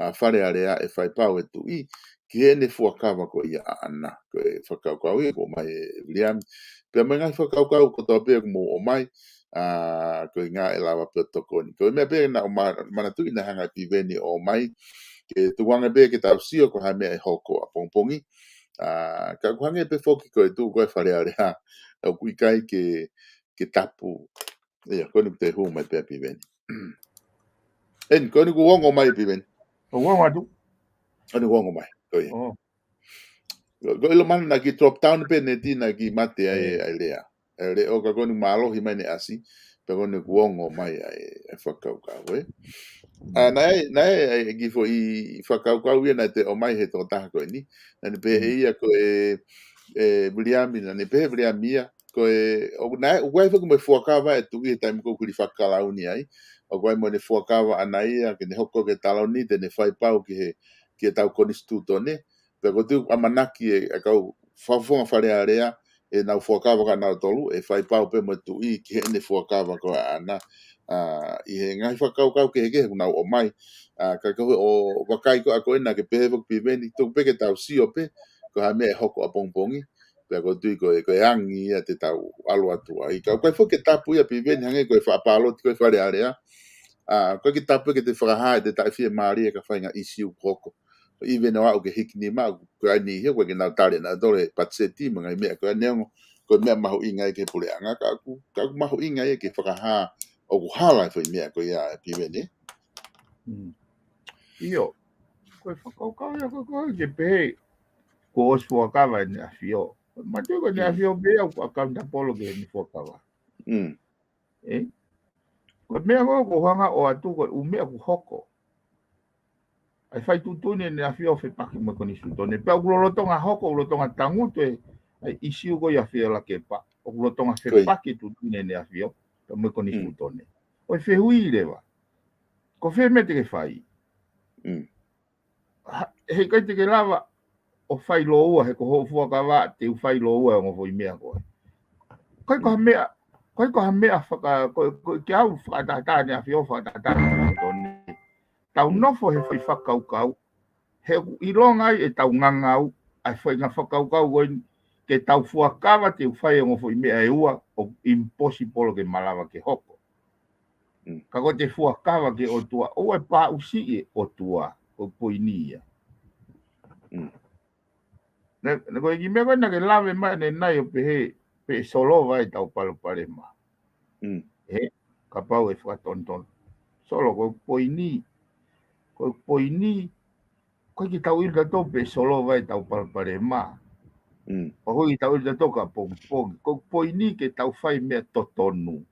ā, Fale Alea ʻe fai pau e tuʻi ki heʻene fuakava ko ia ʻaʻana. Ko e fakakaukau ia ʻoku ʻomai ʻe Viliami. Pea mo e ngaahi fakakaukau kotoa pē ʻoku mou ʻomai, ā, ko e ʻuhinga ʻe lava pē ʻo tokoni. Ko e meʻa pē naʻa ku ma-, manatuʻi naʻe hanga ʻe Piveni ʻo ʻomai, ke tukuange pē ke tau sio ko e hā e meʻa ʻe hoko ʻapongipongi. Ā, ka ʻoku hangē pē foki ko e tuʻu ko ē Fale Alea, ʻoku ʻikai ke, ke tapu. ʻIa, ko eni kuo toe hū mai pē ʻa Piveni. ʻEni, ko eni kuo ongo mai Piveni. ʻOku ongo atu. Ko eni kuo ongo mai, ko ia. ʻŌ. Ko, ko e ʻilo mai naʻa ke drop down pē neti naʻa ke mate ai, ʻē, ʻa e lea. ʻA e lea ʻo ka ko eni mālohi mai ʻene ʻasi, pea ko eni kuo ongo mai ʻa e, ʻa e fakakaukau, ē. ʻA, naʻe, naʻe, ʻa e kiʻi foʻi fakakaukau ia naʻe toe ʻomai he tokotaha ko eni. Naʻa ne pehē ʻe ia ko e, ʻe Viliami, naʻa ne pehē ʻe Viliami ia, ko e, ʻoku, naʻe, ʻoku ʻi ai foki mo e fuakava e tuʻi he taimi ko ē ʻoku hili fakakalauni ai. ʻOku ʻi ai mo ʻene fuakava ʻaʻana ia, ke ne hoko ki he taloni, te ne fai pau ki he, ki heʻetau konisitūtone. Pea ko e tuʻu ʻamanaki e, e kau fakafofonga Fale Alea, ʻenau fuakava kia nautolu, ʻe fai pau pē mo e tuʻi ki heʻene fuakava ko ē ʻaʻana. ʻA, ʻi he ngaahi fakakaukau kehekehe ʻoku nau ʻomai. ʻA, ka ko e ʻo vakai ko ē ko ena ke pehē foki Piveni, tuku pē ke tau sio pē, ko ha meʻa ʻe hoko ʻapongipongi, pea ʻoku ou tui ko e, ko e angi ia te tau ʻalu atu ai. Ka ʻoku ʻikai foki ke tapu ia Piveni hangē ko e faʻa pāloti ko ē Fale Alea. ʻA, ʻoku ʻikai ke tapu ke te fakahā ʻete taʻefiemālie ki ha faʻahinga ʻisiū ʻoku hoko. Even ʻo aʻu ki he hiki nima, ko eni ia, ʻoku ʻikai ke nau tali ʻe nautolu e patiseti mo e ngaahi meʻa ko ē neongo, ko e meʻa mahuʻinga ia ki he puleʻanga, ka ʻoku, ka ʻoku mahuʻinga ia ke fakahā ʻoku hala e foʻi meʻa ko ia ē Piveni. Mm. ʻIo, ko e fakakaukau ia ko ē ke pehē, kuo ʻosi fuakava ʻEne ʻAfio. Manatuʻi ko ʻEne Mm. ʻAfio pē ia ʻoku accountable ki heʻene fuakava. Mm. ʻE? Ko e meʻa ko ē ʻoku ou hanga ʻo ʻoatu ko e ʻū meʻa ʻoku hoko. ʻA e fai tuʻutuʻuni ʻEne ʻAfio fepaki mo e konisitūtone. Pea ʻoku lolotonga hoko, ʻoku lolotonga tangutu e, ʻa e ʻisiū ko ia ʻa Fielakepa. ʻOku lolotonga Ko ia. fepaki tuʻutuʻuni ʻEne ʻAfio, pea mo e Mm. konisitūtone. Ko e fehuʻi leva. Ko fē meʻa te ke fai? Mm. Ha, heʻikai te ke lava ʻo fai lōua, he ko hoʻo fuakava, te u fai lōua e ongo foʻi meʻa ko ē. ʻIkai ko ha Mm. meʻa, ʻikai ko ha meʻa faka-, ko, ko, ke au fakatātā ʻEne ʻAfio, fakatātā ʻEne konisitūtone. Tau Mm. nofo he foʻi fakakaukau, he ʻoku ʻilonga ai ʻetau ngangau, ʻa e foʻi ngaahi fakakaukau ko eni, ke tau fuakava te u fai e ongo foʻi meʻa ʻe ua, ʻoku impossible ke malava ke hoko. Mm. Ka ko ʻete fuakava ki he ʻOtua, ʻoua ʻe pāʻusiʻi e ʻOtua, ko e poini ia. Mm. Naʻe, naʻe ko e kiʻi meʻa ko ē naʻa ke lave mai ʻanenai ʻo pehē, pe ʻe solova ʻetau palopalema. Mm. ʻE, kapau ʻe fakatonutonu. Solo, ko e poini, ko e poini, ʻoku ʻikai ke tau ʻilo tautolu pe ʻe solova ʻetau palopalema. Mm. ʻOku ʻikai ke tau ʻilo tautolu ki ʻapongipongi. Ko e poini ke tau fai meʻa totonu.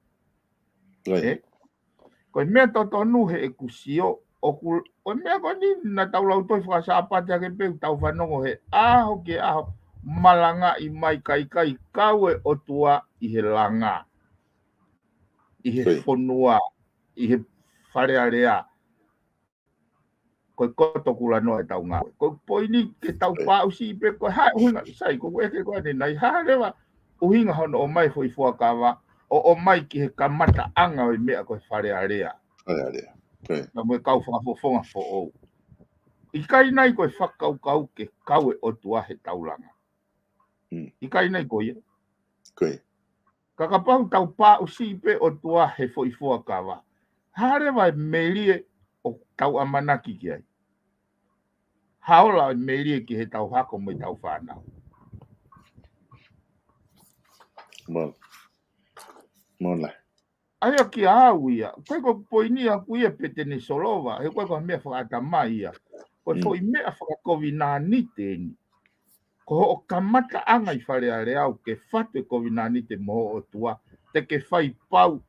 Right. ʻE? Ko e meʻa totonu heʻeku sio, ʻoku, ko e meʻa ko eni naʻa tau lau tohi faka-Sāpate hake pē ʻoku tau fanongo he ʻaho ki he ʻaho, malangaʻi mai, ka ʻikai kau e ʻOtua ʻi he langa, ʻi he Right. fonua, ʻi he Fale Alea. Ko e koto kulanoa ʻetau ngāue. Ko e poini ke tau Right. pāʻusiʻi pē ko e hā e ʻuhinga, sai, ko e ʻeke ko ē ʻanenai, hā leva ʻuhinga hono ʻomai foʻi fuakava, ʻo ʻomai ki he kamataʻanga ʻo e meʻa ko e Fale Alea. Fale Alea. Right. Pea mo e kau fakafofonga foʻou. ʻIkai nai ko e fakakaukau ke kau e ʻOtua he taulanga. Mm. ʻIkai nai ko ia. Ko ia. Ka kapau tau pāʻusiʻi pē ʻOtua he foʻi fuakava. Hā leva e melie ʻoku tau ʻamanaki ki ai? Hā ola e melie ki heʻetau hako mo ʻetau fānau? Mo-, mo la. ʻA ia kia au ia, ʻoku ʻikai ko e poini ʻaʻaku ia pe te ne solova, he ʻoku ʻikai ko ha meʻa fakaʻatamai ia. Ko e Mm. foʻi meʻa fakakovinānite eni. Ko hoʻo kamataʻanga ʻi Fale Alea ʻoku ke fatu e kovinānite mo ho ʻOtua, te ke fai pau,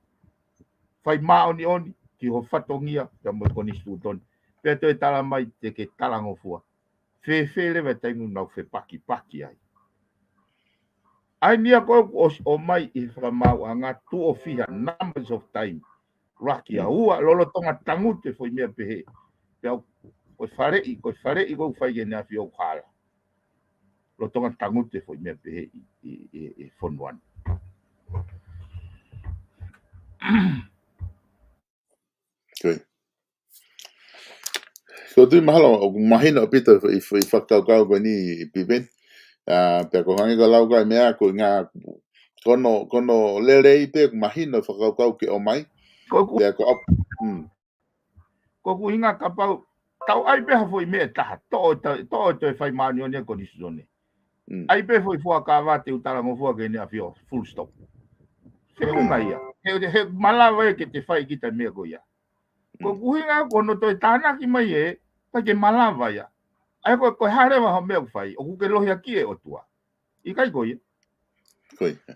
fai māʻoniʻoni ki ho fatongia, pea mo e konisitūtone. Pea toe tala mai te ke talangofua. Fēfē leva e taimi ʻoku nau fepakipaki ai? ʻA eni ia ko ē ʻoku ʻosi ʻomai ʻi he fakamaauʻanga tuʻo fiha, numbers of time. Laki a Mm. ua, lolotonga tangutu e foʻi meʻa pehē. Pea ko e faleʻi, ko e faleʻi ʻoku fai ki heʻene ʻAfio ʻoku hala. Lolotonga tangutu e foʻi meʻa pehē ʻi, ʻi, ʻi, ʻi fonua ni. Ko ia. Ko e tui mahalo, ʻoku mahino ʻaupito e foʻi, foʻi fakakaukau ko eni Piveni. ʻA, pea ko e hangē ko e lau ko ē meʻa ko e ngaahi, ko hono, ko hono lelei pē ʻoku mahino e fakakaukau ke ʻomai. Ko ʻeku Pea ko ʻapu-, mm. Ko ʻeku ʻuhinga kapau, tau ʻai pē ha foʻi meʻa ʻe taha, toʻo ta-, toʻo toe fai māʻoniʻoni e konisitūtone. Mm. ʻAi pē foʻi fuakava te u talangofua ki heʻene ʻAfio, full stop. Feʻunga ia. He, he malava ia ke te fai kita e meʻa ko ia. Ko Mm. ʻeku ʻuhinga ko hono toe tānaki mai ē, ʻikai ke malava ia. ʻA ia ko, ko e hā leva ha meʻa ʻoku fai, ʻoku ke lohiakiʻi e ʻOtua. ʻIkai ko ia. Ko ia.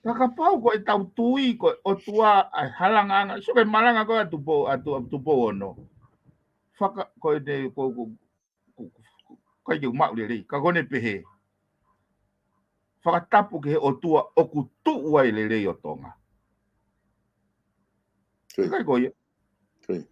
Ka kapau ko ʻetau tui, ko e ʻOtua ʻa e halangaʻanga, sio ki he malanga ko ē ʻa Tupou, ʻa Tu-, ʻa Tupou Ono. Faka-, ko ʻene, ko, ko, ko, ko, ʻikai ke u maʻu lelei, ka ko ʻene pehē. Fakatapu ki he ʻOtua ʻoku tuʻu ai e lelei ʻo Tonga. Ko ia. ʻIkai ko ia. Ko ia.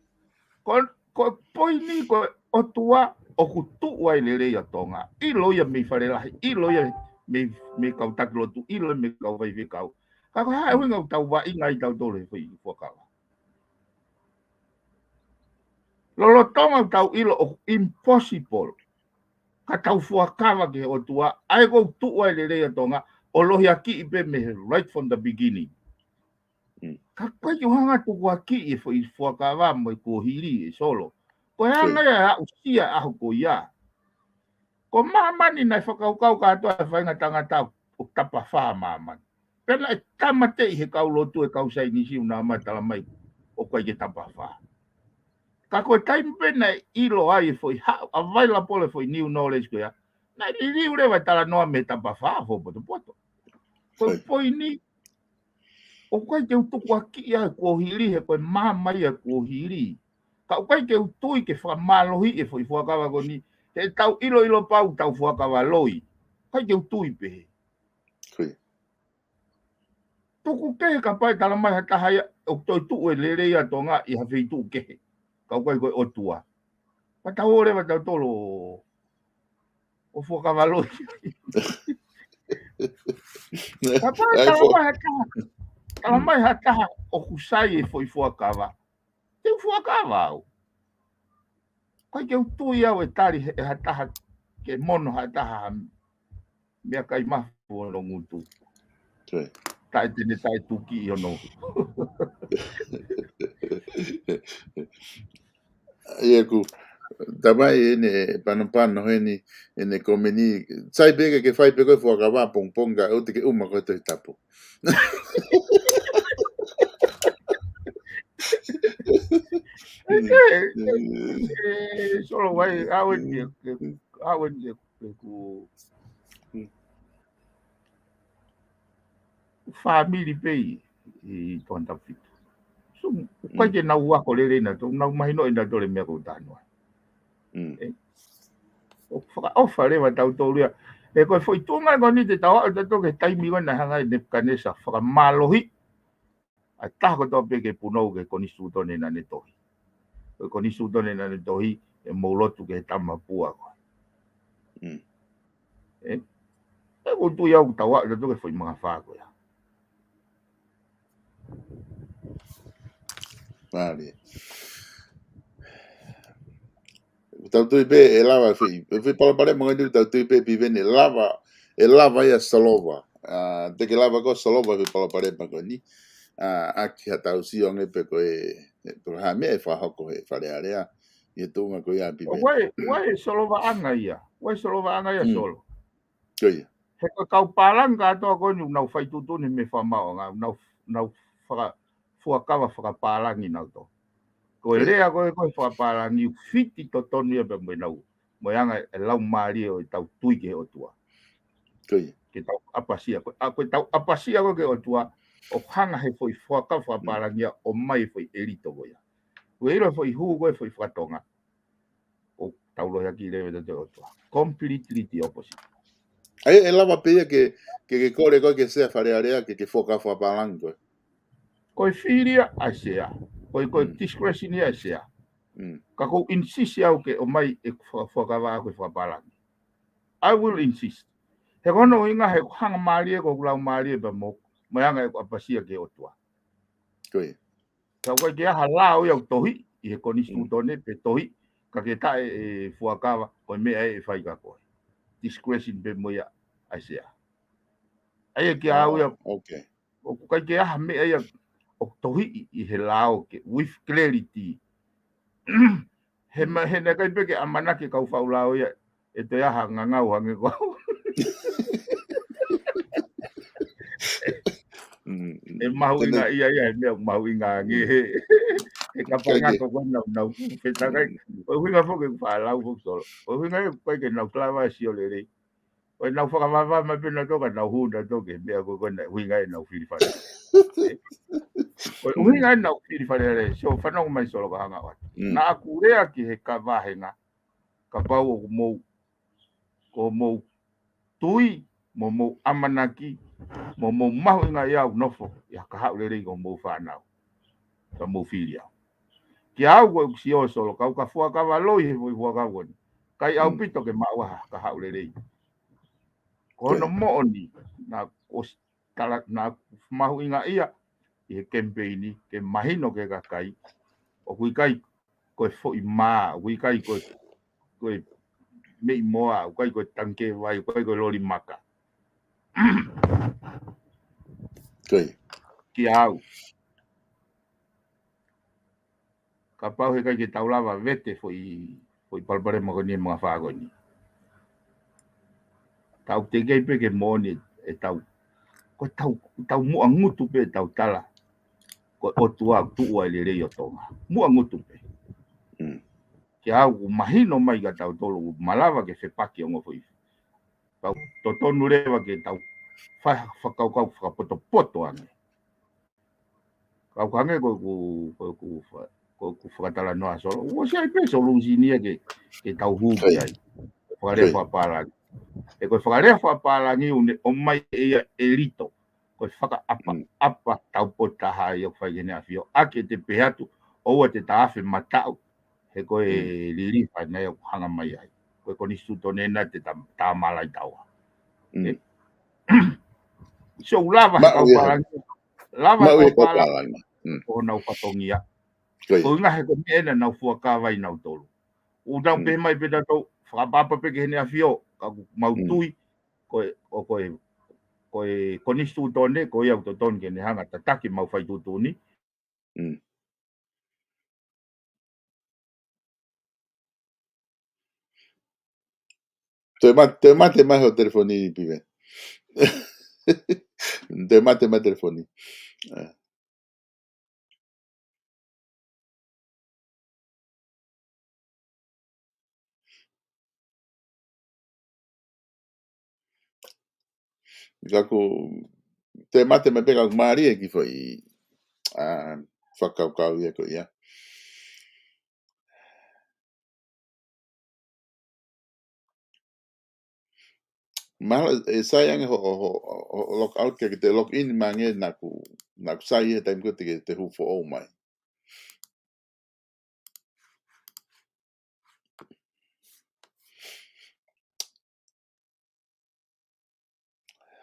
Ko, ko e poini ko e ʻOtua ʻoku tuʻu ai e lelei ʻo Tonga. ʻIlo ia mei Fale Lahi, ʻilo ia mei, mei kau taki lotu ʻilo, mei kau faifekau. Ka ko e hā e ʻuhinga ʻoku tau vaʻinga ai tautolu he foʻi fuakava. Lolotonga ʻoku tau ʻilo ʻoku impossible ka tau fuakava ki he ʻOtua, ʻa ia ʻoku tuʻu ai e lelei ʻa Tonga, ʻo lohiakiʻi pē mei he right from the beginning. Ka ʻoku ʻikai ke u hanga ʻo tukuakiʻi e foʻi fuakava mo e kuohili ʻe Solo. Ko e anga ia ʻa e aʻusia ʻaho ko ia. Ko māmani naʻe fakakaukau kātoa e faʻahinga tangata ʻoku tapafā māmani. Pea naʻe tāmateʻi he kau lotu e kau Sainisi ʻo nau ō mai ʻo talamai ʻoku ʻikai ke tapafā. Ka ko e taimi pē naʻe ʻilo ai e foʻi haʻu, available e foʻi new knowledge ko ia, naʻe liliu leva e talanoa mei he tapafā ʻo fakapotopoto. Ko e poini, ʻoku ʻikai ke u tukuakiʻi ʻa e kuohili he ko e maama ia e kuohili. Ka ʻoku ʻikai ke u tui ke fakamālohiʻi e foʻi fuakava ko eni, he ʻoku tau ʻiloʻilo pau ʻoku tau fuakava loi. ʻIkai ke u tui pehē. Tuku kehe kapau ʻe talamai ha taha ia ʻoku toe tuʻu e lelei ʻa Tonga ʻi ha feituʻu kehe. Ka ʻoku ʻikai ko e ʻOtua. Ka tau ō leva tautolu ʻo fuakava loi. Kapau ʻe talamai ha taha, talamai ha taha ʻoku sai e foʻi fuakava, te u fuakava au. ʻIkai ke u tui au ʻe tali ʻe ha taha ke mono ha taha ha meʻakai mafu ʻo hono ngutu. Taʻe tene taʻe tuki ʻi hono. ʻA ia ʻoku talamai ʻene panopano heni, ʻene komeni. Sai pē ke ke fai pē ko e fuakava pongipongi ka ʻoua te ke ʻuma ko e Tohi Tapu. Solo wai, awen ke, awen ke, ke ku family pē ʻi Tonga Tapu Fitu. So, ʻoku ʻikai ke nau ako lelei nautolu, nau mahinoʻi nautolu e meʻa ʻoku ou talanoa. ʻOku fakaʻofa leva tautolu ia. He ko e foʻi tuʻunga ko eni te tau aʻu tautolu ki he taimi ko ē naʻe hanga ʻe Nepukanesa fakamālohi ʻa e taha kotoa pē ke punou ki he konisitūtone naʻa ne tohi. Ko e konisitūtone naʻa ne tohi, ʻe mou lotu ki he tama pua ko ē. ʻE, ʻoku ou tui au ʻoku tau aʻu tautolu ki he foʻi mangafā ko ia. Mālie. Tau tui pē ʻe lava fei, fei palopalema ko eni tau tui pē Piveni ʻe lava, ʻe lava ia solova. Te ke lava ko solova fei palopalema ko eni. ʻAki ha tau sio ange pē ko e, ko e hā e meʻa ʻe fakahoko he Fale Alea ʻi he tuʻunga ko ia Piveni. Wai, wai solovaʻanga ia, wai solovaʻanga ia Solo. Ko ia. He ko e kau pālangi kātoa ko eni ʻoku nau fai tuʻutuʻuni mei he fakamaauʻanga, nau, nau faka, fuakava fakapālangi nautolu. Ko e lea ko ē ko e fakapālangi ʻoku fiti totonu ia pea mo e nau, mo e anga e laumālie ʻo e tau tui ki he ʻOtua. Ke tau ʻapasia, ko e, ʻa, ko e tau ʻapasia ko ē ki he ʻOtua, ʻoku hanga he foʻi fuakava fakapālangi ia ʻo mai foʻi ʻelito ko ia. Ko e ʻilo foʻi hū ko e foʻi fakatonga. ʻOku tau lohiakiʻi leva e ʻOtua. Completely the opposite. ʻA ia ʻe lava pē ia ke, ke, ke kole ko ē ke sea Fale Alea, ke, ke fuakava fakapālangi ko ē. Ko e fili ia ʻa e sea. Ko e, ko e discretion ia ʻa e sea. Ka ʻoku ou insist au ke ʻomai e fuakava ko e fakapālangi. I will insist. He ko hono ʻuhinga he ʻoku hanga mālie ko ʻeku laumālie pea mo, mo e anga ʻeku ʻapasia ki he ʻOtua. Ko ia. Ka ʻoku ʻikai ke ʻi ai ha lao ia ʻoku tohi ʻi he konisitūtone pe tohi, ka ke taʻe ʻe fuakava, ko e meʻa ʻe fai ka ko e discretion pē mo ia ʻa e sea. ʻA ia ke ʻau ia, ʻoku ʻikai ke ʻi ai ha meʻa ia ʻoku tohi ʻi, ʻi he lao ke, with clarity. He ma, he naʻe ʻikai pē ke ʻamanaki kau faʻu lao ia, ʻe toe ʻi ai ha ngangau hangē ko au. ʻE mahuʻinga ia ia, he meʻa mahuʻinga ange he, he kapau ngata ko ē nau, nau fetakai. Ko e ʻuhinga foki ʻeku faʻa lau foki Solo. Ko e ʻuhinga ʻoku ʻikai ke nau kalava sio lelei. Ko e nau fakavavā mai pē nautolu ka nau hū nautolu ki he meʻa ko ē ko ē naʻe ʻuhinga ʻenau fili Fale. Ko e ʻuhinga ʻenau fili Fale Alea. So, fanongo mai Solo ka hanga ʻo atu. Naʻa ku lea ki he kavahenga. Kapau ʻoku mou, ko mou tui, mo mou ʻamanaki, mo mou mahuʻingaʻia ʻoku nofo ʻi ha kahaʻu lelei ko mou fānau. Ka mou fili au. Kiate au ko ʻeku sio Solo, kau ka fuakava loi he foʻi fuakava ko eni. ʻIkai ʻaupito ke maʻu ha kahaʻu lelei. Ko hono moʻoni, naʻa ku ʻosi tala, naʻa ku mahuʻingaʻia ʻi he kemipeini ke mahino ki he kakai ʻoku ʻikai ko e foʻi mā, ʻoku ʻikai ko e, ko e meʻi moa, ʻoku ʻikai ko e tangikē vai, ʻoku ʻikai ko e loli maka. Ko ia. Kiate au, kapau he ʻikai ke tau lava vete foʻi, foʻi palopalema ko eni ʻa e mangafā ko eni, tau teʻeki ai pē ke moʻoni ʻetau, ko ʻetau, tau muʻa ngutu pē ʻetau tala ko e ʻOtua ʻoku tuʻu ai e lelei ʻo Tonga. Muʻa ngutu pē. Mm. Kiate au, ʻoku mahino mai kiate kitautolu ʻoku malava ke fepaki ʻa e ongo foʻi. Pea ʻoku totonu leva ke tau fai ha fakakaukau fakapotopoto ange. Ka ʻoku hangē ko ʻeku, ko ʻeku fa-, ko ʻeku fakatalanoa, Solo, ʻoku ʻosi ʻi ai pē e solution ia ke, ke tau hū ki ai. Fakalea fakapālangi. He ko e fakalea fakapālangi ʻoku ne ʻomai ʻe ia e lito. Ko e fakaʻapaʻapa taupotu taha ia ʻoku fai ki Heʻene ʻAfio. ʻAki ʻete pehē atu, ʻoua te ta afe mataʻu, he ko e lilifa ena ia ʻoku hanga mai ai. Ko e konisitūtone ena te ta, ta mālai taua. Mm. ʻE. So, lava he kau pālangi, lava he kau pālangi. Mm. Ko honau fatongia. Ko ia. Ko e ʻuhinga he ko e meʻa ena naʻa nau fuakava ai nautolu. ʻOku nau pehē mai pē tautolu, fakaʻapaʻapa pē ki Heʻene ʻAfio, ka ʻoku mau tui, ko e, ʻo ko e, ko e konisitūtone, ko ia ʻoku totonu ke ne hanga tataki ʻemau faituʻutuʻuni. Mm. Toe ma-, toe mate mai hoʻo telefoni, Pive. Toe mate mai telefoni. Eh. Ka ʻoku toe mate mai pē ka ʻoku mālie e kiʻi foʻi, ʻa, fakakaukau ia ko ia. Mahalo ʻe sai ange hoʻo, hoʻo, hoʻo log out ke, ke te log in mai ange naʻa ku, naʻa ku sai he taimi ko ē te ke, te hū foʻou mai.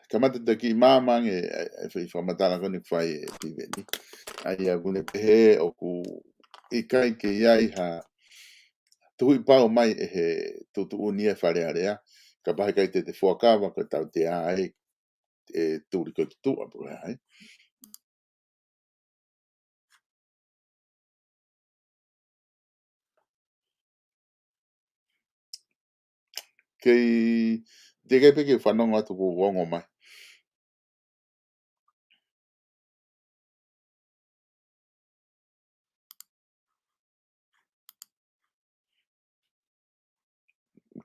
Kamata te kiʻi maama ange e, e, e fakamatala ko eni ʻoku fai ʻe Piveni. ʻA ia ʻoku ne pehē ʻoku ʻikai ke ʻi ai ha tuʻu pau mai ʻe he tuʻutuʻuni ʻa e Fale Alea, kapau he ʻikai te te fuakava ko e tautea ai e tuli ko e tutuʻa pē ai. Kei, teʻeki ai pē ke fanongo atu kuo u ongo mai.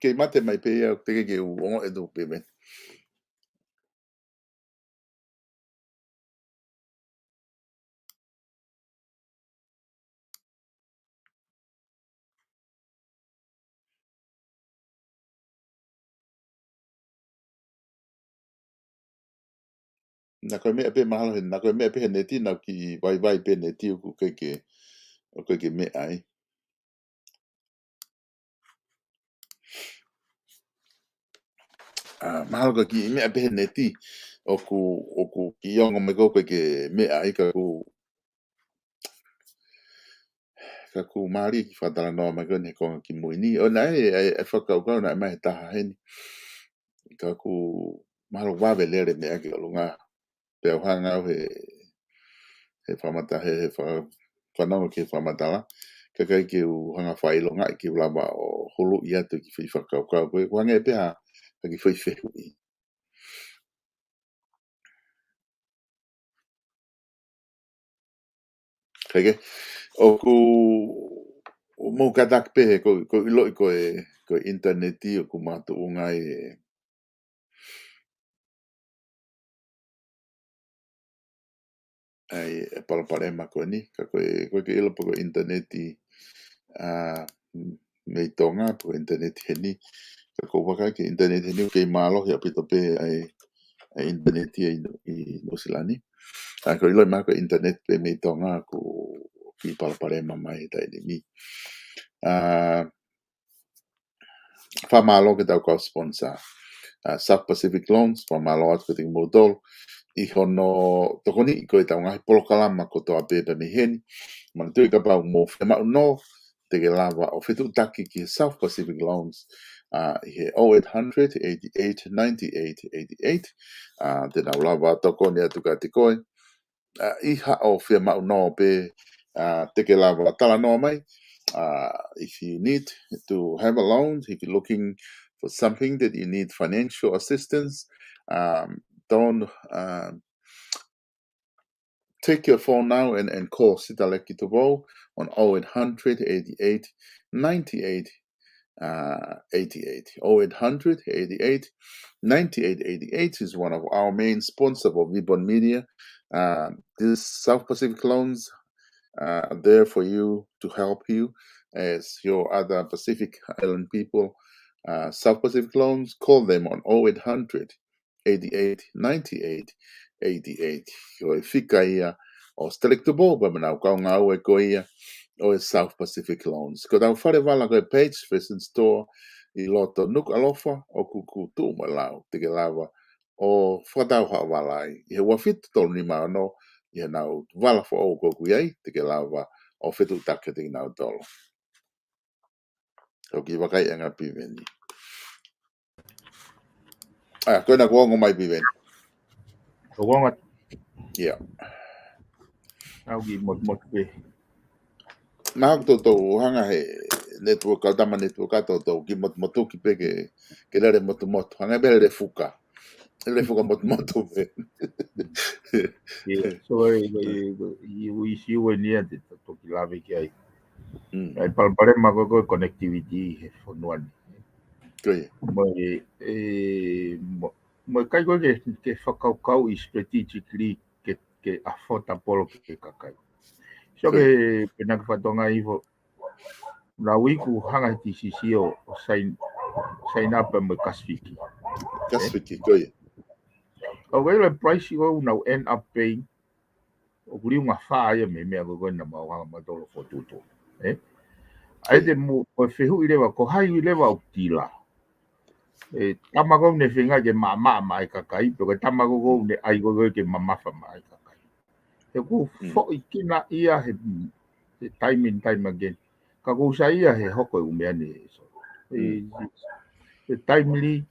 Kei mate mai pē ia, teʻeki ke u ongo ʻe tuʻu pē mei. Naʻa ko e meʻa pē mahalo he, naʻa ko e meʻa pē he neti, naʻa ku kiʻi vaivai pē neti ʻoku ʻikai ke, ʻoku ʻikai ke meʻa ai. ʻA, mahalo ko e kiʻi meʻa pē he neti, ʻoku, ʻoku kiʻi ongo mai ko ē ʻoku ʻikai ke meʻa ai ka ʻoku, ka ʻoku mālie e kiʻi fakatalanoa mai ko eni he konga kimui ni. ʻO naʻe, e, e fakakaukau naʻe ʻomai he taha heni. Ka ʻoku mahalo vave lele meʻa ki ʻolunga. Pea u hanga au he, he fakamata-, he, he fa-, fanongo ki he fakamatala. Kae ʻikai ke u hanga fakaʻilongaʻi ke u lava ʻo huluʻi atu e kiʻi foʻi fakakaukau ko ē. Ko e hangē pē ha, ha kiʻi foʻi fehuʻi. Kae kehe, ʻoku, ʻoku mou kātaki pē he ko, ko e ʻiloʻi ko e, ko e ʻinitaneti ʻoku makatuʻunga ai e, ʻa e, e palopalema ko eni, ka ko e, ko e ke ʻilo pē ko e ʻinitaneti, ʻa, mei Tonga, pē ko e ʻinitaneti heni, ka ʻoku ou vakai ki he ʻinitaneti heni, ʻoku kei mālohi ʻaupito pē ʻa e, ʻa e ʻinitaneti ʻi, ʻi Nuʻusila ni. ʻA, ko e ʻiloʻi mai ko e ʻinitaneti pē mei Tonga, ʻoku kiʻi palopalema mai he taimi ni. ʻA, fakamālō ki heʻetau kau sponsor. uh, South Pacific Loans, fakamālō atu kiate kimoutolu ʻi hono tokoniʻi ko ē ʻetau ngaahi polokalama kotoa pē pea mei heni. Manatuʻi kapau ʻoku mou fiemaʻu nō, te ke lava ʻo fetuʻutaki ki he South Pacific Loans, uh, ʻi he oh eight hundred, eighty-eight, ninety-eight, eighty-eight. Uh, te nau lava ʻo tokoni atu kiate koe. Uh, ʻi haʻo fiemaʻu nō pē, uh, te ke lava ʻo talanoa mai. Uh, if you need to have a loan, if you're looking for something that you need financial assistance, um, don't, um, take your phone now and, and call Sitaleki Tupou on oh eight hundred, eighty-eight, ninety-eight, uh, eighty-eight. Oh eight hundred, eighty-eight, ninety-eight, eighty-eight is one of our main sponsor for Vibon Media. Uh, this South Pacific Loans, uh, are there for you, to help you as your other Pacific Island people. Uh, South Pacific Loans, call them on oh eight hundred, eighty-eight, ninety-eight, eighty-eight. Ko e fika ia ʻo Sitaleki Tupou pea mo ʻenau kau ngāue ko ia ʻo e South Pacific Loans. Ko ʻetau fale vala ko e Page Fashion Store ʻi loto Nukuʻalofa, ʻoku tuʻu mo e lau, te ke lava ʻo fakatau haʻo vala ai ʻi he ua fitu tolu nima ono, ʻi heʻenau vala foʻou ʻoku ʻi ai, te ke lava ʻo fetuʻutaki kiate kinautolu. ʻOku ou vakai ange Piveni. Ah, ko ena kuo ongo mai Piveni. Kuo ongo. ʻIa. Au ki motumotu pē. Mahalo ʻoku toutou hanga he network, kau tama network ʻa toutou ki motumotu ki pē ke, ke lele motumotu. Hanga pē lele fuka. Lele fuka motumotu pē. Yeah, so, e, e, e, e, e, e, e, e, e, te toki lave ki ai. Mm. ʻA e palopalema ko e, ko e connectivity he fonua ni. Ko ia. Mo e, e, mo, mo e ʻikai ko e ke, ke fakakaukau ʻi strategically ke, ke affordable ki he kakai. So ko ia. Ke, pē naʻa ke fatongia hifo, naʻa ku hanga he T C C ʻo, ʻo sign, sign up mo e Kasifiki. Kasifiki, ko ia. ʻOku ʻi ai e price ʻoku nau end up paying, ʻoku liunga fā ia mei he meʻa ko ē naʻa mau hanga mautolu ʻo fokotuʻutuʻu. Ē? ʻA ia te mou, ko e fehuʻi leva, ko hai leva ʻoku tila. E tama ko ē naʻe feinga ke maʻamaʻa maʻa e kakai, pe ko e tama ko ē naʻe ʻai ko ē ke mamafa maʻa e kakai. He ʻoku foʻi kina ia he, he time and time again. Ka ʻoku sai ia he hoko e ʻū meʻa ni. So, e, e timely,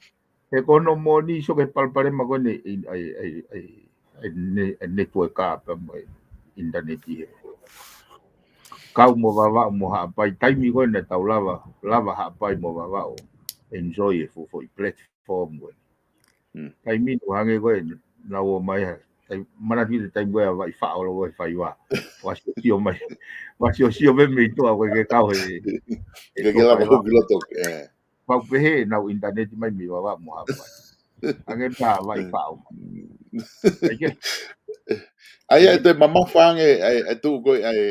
he ko hono moʻoni, so ko e palopalema ko eni, ʻa e, ʻa e, ʻa e, ʻa e ne-, ʻa e network ʻa pea mo e internet he. Kau mo Vavaʻu mo Haʻapai, taimi ko ē naʻa tau lava, lava Haʻapai mo Vavaʻu, enjoy e fuʻu foʻi platform ko ē. Mm. Taimi naʻe hangē ko ē, naʻa ō mai ha, tai-, manatuʻi e taimi ko ē ʻa Vaifaʻo ʻo ʻalu he faiva. Ua siosio mai. Ua siosio mai mei tuʻa ko ē ke kau he, he ke, ke lava faiva. Hū ki loto, ē. Pau pehē ʻenau internet mai mei Vavaʻu mo Haʻapai. Hangē tā Vaifaʻo mai. ʻAi ke. ʻAi, ʻe te mamafa ange, ʻai, ʻe tuʻu ko ē, ʻai,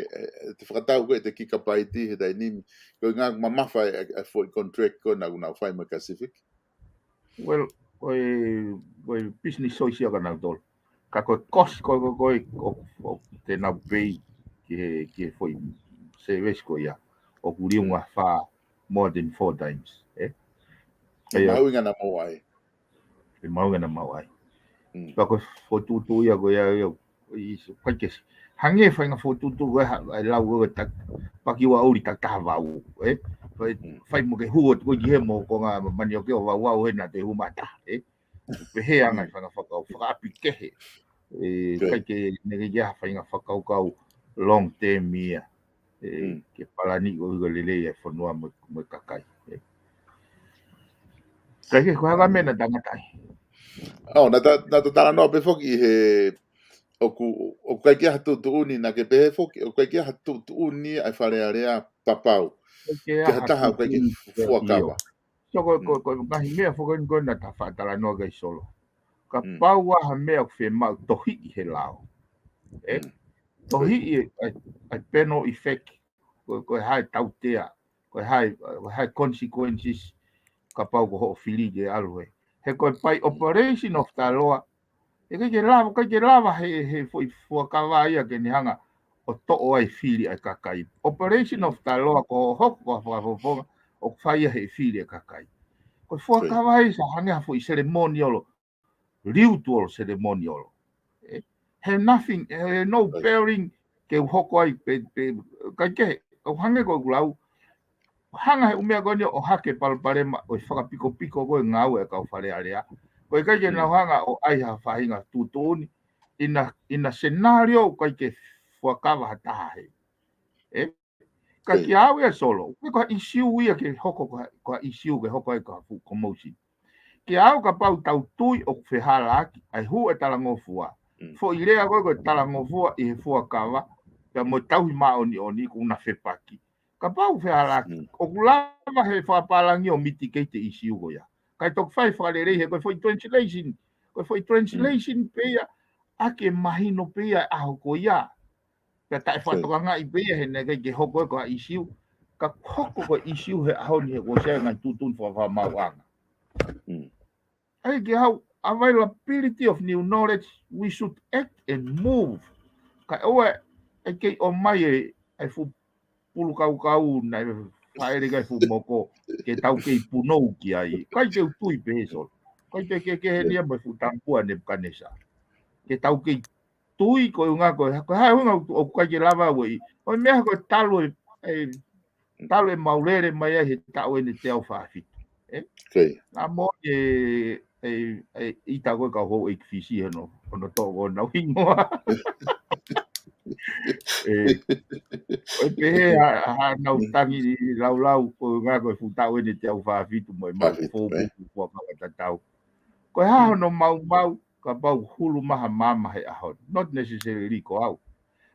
ʻe te fakatau ko ē ʻete kikapaiti he taimi ni. Ko e ʻuhinga mamafa e, e, e foʻi contract ko ē naʻa nau fai mo e Kasifiki. Well, ko e, ko e business choice ia ʻa kinautolu. Ka ko e cost ko ē, ko e, ko e, ʻoku, ʻoku te nau pay ki he, ki he foʻi service ko ia, ʻoku liunga fā, more than four times, ē? ʻE mahuʻinga naʻa maʻu ai. ʻE mahuʻinga naʻa maʻu ai. Mm. Ka ko e fokotuʻutuʻu ia ko ia, ia, ʻi so, ʻikai ke, hangē faʻahinga fokotuʻutuʻu ko ē ha, ʻa e lau ko ē tak-, paki ua ʻuli tak taha vau, ē? Fai, mm, fai mo ke hū atu ko ē ki he mo ko e ngaahi manioke ʻo vau vau he naʻa te hū mata, ē? Pehē ange, mm, faʻahinga fakakau, fakaʻapi kehe. Ē, good. ʻIkai ke, naʻe ʻikai ke ʻi ai ha faʻahinga fakakaukau long term ia. Ē, mm, ke palani ko e ʻuhinga lelei e fonua mo, mo e kakai. Ē. Kae kehe, ko e hā e meʻa naʻa tangata ai? ʻO, naʻa ta, naʻa ta talanoa pē foki he ʻoku, ʻoku ʻikai ke ʻi ai ha tuʻutuʻuni, naʻa ke pehē foki, ʻoku ʻikai ke ʻi ai ha tuʻutuʻuni ʻa e Fale Alea papau. ʻIkai ke ʻi ai ha taha ʻoku ʻikai ke tuʻutuʻuni, fuakava. ʻIo. So ko, ko, mm, ko e ngaahi meʻa foki ko ē naʻa ta faʻa talanoa ki ai Solo. Mm. Kapau ʻoku ʻi ai ha meʻa ʻoku fiemaʻu tohiʻi he lao. Ē? Mm. Tohiʻi e, e, e panel effect. Ko, ko e hā e tautea. Ko e hā e, ko e hā e consequences kapau ko hoʻo fili ke ʻalu he. He ko e by operation of the law, ʻe ʻikai ke lava, ʻikai ke lava he, he foʻi fuakava ia ke ne hanga ʻo toʻo ai e fili ʻa e kakai. Operation of the law ko hoʻo hoko ko e fakafofonga ʻoku fai ia he fili ʻa e kakai. Ko e fuakava ia sa hangē ha foʻi ceremonial, liutuolo ceremonial. Eh, have nothing, have no bearing ke u hoko ai pe, pe, kae kehe, ʻoku hangē ko ʻeku lau, hanga he ʻū meʻa ko eni ʻo hake palopalema ʻo e fakapikopiko ko e ngāue ʻa e kau Fale Alea. Ko e ʻikai ke nau hanga ʻo ʻai ha faʻahinga tuʻutuʻuni, ʻi ha, ʻi ha scenario ʻoku ʻikai ke fuakava ha taha he. Eh, ka kiate au ia Solo, ʻoku ʻikai ko ha issue ia ke hoko ko ha, ko ha issue ke hoko ai ko ha fuʻu commotion. Kiate au kapau tau tui ʻoku fehālaaki ʻa e hū e talangofua. Foʻi lea ko ē ko e talangofua ʻi he fuakava, pea mo e tauhi māʻoniʻoni kuo na fepaki. Kapau fehālaaki, ʻoku lava he fakapālangi ʻo mitigate e issue ko ia. Kae toki fai fakalelei he ko e foʻi translation, ko e foʻi translation pē ia, ʻa ke mahino pē ia ʻaho ko ia. Pea taʻe fakatokangaʻi pē ia he naʻe ʻikai ke hoko ko ha issue. Ka hoko ko e issue he ʻaho ni he kuo ʻosi ʻi ai e ngaahi tuʻutuʻuni fakamaauʻanga. ʻAi ke hau, availability of new knowledge, we should act and move. Kae ʻoua ʻe kei ʻomai e, e fuʻu pulu kaukau naʻe faʻele ki ai e fuʻu moko, ke tau kei punou ki ai. ʻIkai ke u tui pē Solo. ʻIkai ke, ke, ke he nia mo e fuʻu tamapua Nepukanesa. Ke tau kei tui ko e ʻuhinga ko e, ko e hā e ʻuhinga ʻoku ʻikai ke lava ʻo ʻi. ʻO e meʻa ko e talu e, e, talu e mau lele mai ai he taʻu eni teau fāfitu. Eh? Naʻa mo e, e, e, ʻita ko e kau houʻeiki Fisi hono, hono toʻo ko ʻenau hingoa. Eh, ʻo e pehē ha, ha nau tangi laulau ko e ʻuhinga ko e fuʻu taʻu eni teau fāfitu mo e mau fou kuku kua kau tatau. Ko e hā hono maumau, kapau hulu mai ha maama he ʻaho ni. Not necessarily ko au.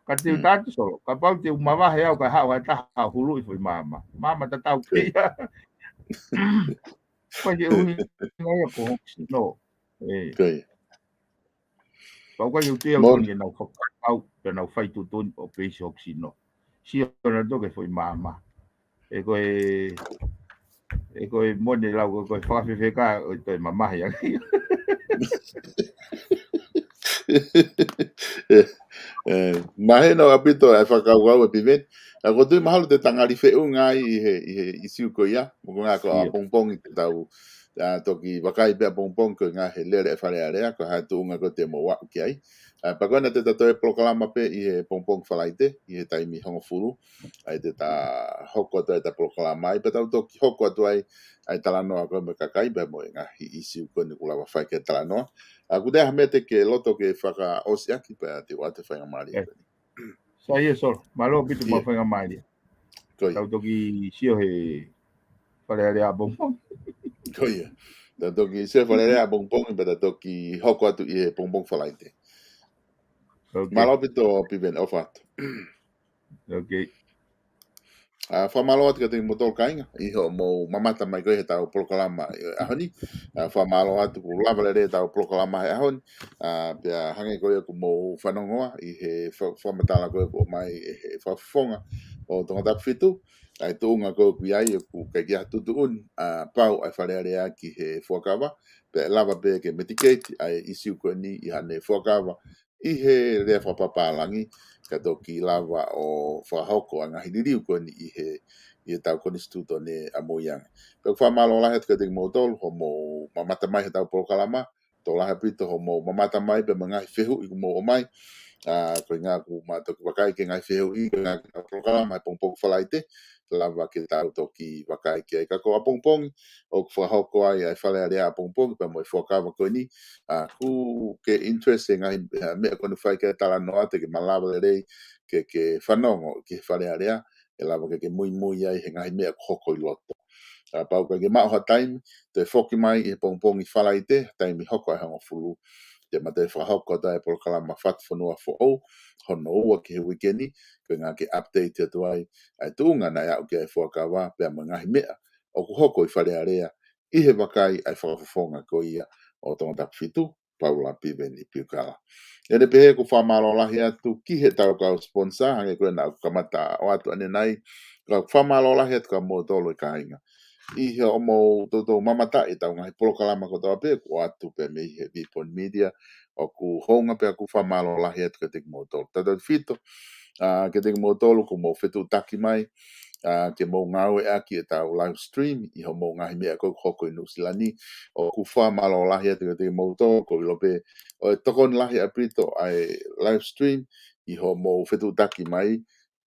Ka te u tatu Solo, kapau te u mavahe au kae haʻu ha taha ʻo huluʻi foʻi maama. Maama tatau pē ia. Ko e ʻuhinga ia ko hoku sino. Eh. Pau ʻikai ke u tui au ke nau fakapapau, pea nau fai tuʻutuʻuni ʻo peisi hoku sino. Sio nautolu ki he foʻi maama. ʻE ko e, ʻe ko e mone lau, ko e fakafefeka, ʻo toe mamahi ange. Eh, eh, mahino ʻaupito e fakakaukau ʻa Piveni. ʻA ko e tui mahalo te tangali feʻunga ai ʻi he, ʻi he ʻisiū ko ia, mo ko e ʻuhinga ko ʻapongipongi te tau, ʻa, toki vakai pē ʻapongipongi ko e ʻuhinga he lele ʻa e Fale Alea, ko e hā e tuʻunga ko ē te mou aʻu ki ai. ʻA, pea ko ena te ta toe polokalama pē ʻi he pongipongi Falaite, ʻi he taimi hongofulu, ʻa ia te ta hoko atu ai ʻeta polokalama ai, pea tau toki hoko atu ai ʻa e talanoa ko ē mo e kakai, pea mo e ngaahi ʻisiū ko eni ʻoku lava fai ki ai e talanoa. ʻA, ʻoku ʻi ai ha meʻa te ke loto ke fakaʻosi ʻaki, pea te u ʻoatu e faingamālie. Eh. Sai ia Solo, mālō ʻaupito mo e faingamālie. Ko ia. Tau toki sio he Fale Alea ʻapongipongi. Ko ia. Tau toki sio he Fale Alea ʻapongipongi, pea tau toki hoko atu ʻi he pongipongi Falaite. Ok. Mālō ʻaupito Piveni, ʻofa atu. Ok. ʻA, fakamālō atu kiate kimoutolu kāinga, ʻi hoʻomou mamata mai ko ē he ʻetau polokalama ʻi he ʻaho ni. ʻA, fakamālō atu kuo lava lelei ʻetau polokalama he ʻaho ni. ʻA, pea hangē ko ia ʻoku mou fanongoa ʻi he fa-, fakamatala ko ē kuo ʻomai ʻe he Fakafofonga ʻo Tongatapu fitu. ʻA e tuʻunga ko ē ʻoku ʻi ai ʻoku ʻikai ke ʻi ai ha tuʻutuʻuni, ʻa, pau ʻa e Fale Alea ki he fuakava. Pea ʻe lava pē ke mitigate ʻa e ʻisiū ko eni ʻi haʻane fuakava ʻi he lea fakapapālangi, ka toki lava ʻo fakahoko ʻa e ngaahi liliu ko eni ʻi he, ʻi heʻetau konisitūtone ʻamui ange. Pea ʻoku fakamālō lahi atu kiate kimoutolu, hoʻomou mamata mai he ʻetau polokalama, tokolahi ʻaupito hoʻomou mamata mai pea mo e ngaahi fehuʻi kuo mou ʻomai, ʻa, ko e ʻuhinga ʻoku ma toki vakai ki he ngaahi fehuʻi, ko e ʻuhinga ko ʻetau polokalama he pongipongi Falaite, lava ke tau toki vakai ki ai. Ka ko ʻapongipongi, ʻoku fakahoko ai ʻa e Fale Alea ʻapongipongi, pea mo e fuakava ko eni, ʻa, ʻoku ke interest he ngaahi, ʻa, meʻa ko eni ʻoku fai ki ai e talanoa, te ke malava lelei ke, ke fanongo ki he Fale Alea, ʻe lava ke, ke muimui ai he ngaahi meʻa ʻoku hoko ʻi loto. ʻA, pea ʻoku ʻikai ke maʻu ha taimi, toe foki mai ʻi he pongipongi Falaite, taimi hoko ʻa e hongofulu, te ma toe fakahoko atu ʻa e polokalama Fatufonua Foʻou, hono ua ki he uike ni, ko e ʻuhinga ke update atu ai, ʻa e tuʻunga naʻe aʻu ki ai e fuakava, pea mo e ngaahi meʻa ʻoku hoko ʻi Fale Alea, ʻi he vakai ʻa e Fakafofonga ko ia ʻo Tongatapu fitu, Paula Piveni Piukala. ʻE pehē ʻoku fakamālō lahi atu ki heʻetau kau sponsor, hangē ko ena ʻoku kamata ʻoatu ʻanenai, ʻoku fakamālō lahi atu kia moutolu e kāinga. ʻI hoʻomou toutou mamata ʻi heʻetau ngaahi polokalama kotoa pē, ʻoku ʻoatu pē mei he Vipon Media, ʻoku hounga pea ʻoku fakamālō lahi atu kiate kimoutolu. Tautautefito, ʻa, kiate kimoutolu ʻoku mou fetuʻutaki mai, ʻa, ke mou ngāueʻaki ʻetau live stream ʻi hoʻomou ngaahi meʻa ko ē ʻoku hoko ʻi Nuʻusila ni. ʻOku fakamālō lahi atu kiate kimoutolu, ʻoku ou ʻilo pē ʻoku tokoni lahi ʻaupito ʻa e live stream ʻi hoʻomou fetuʻutaki mai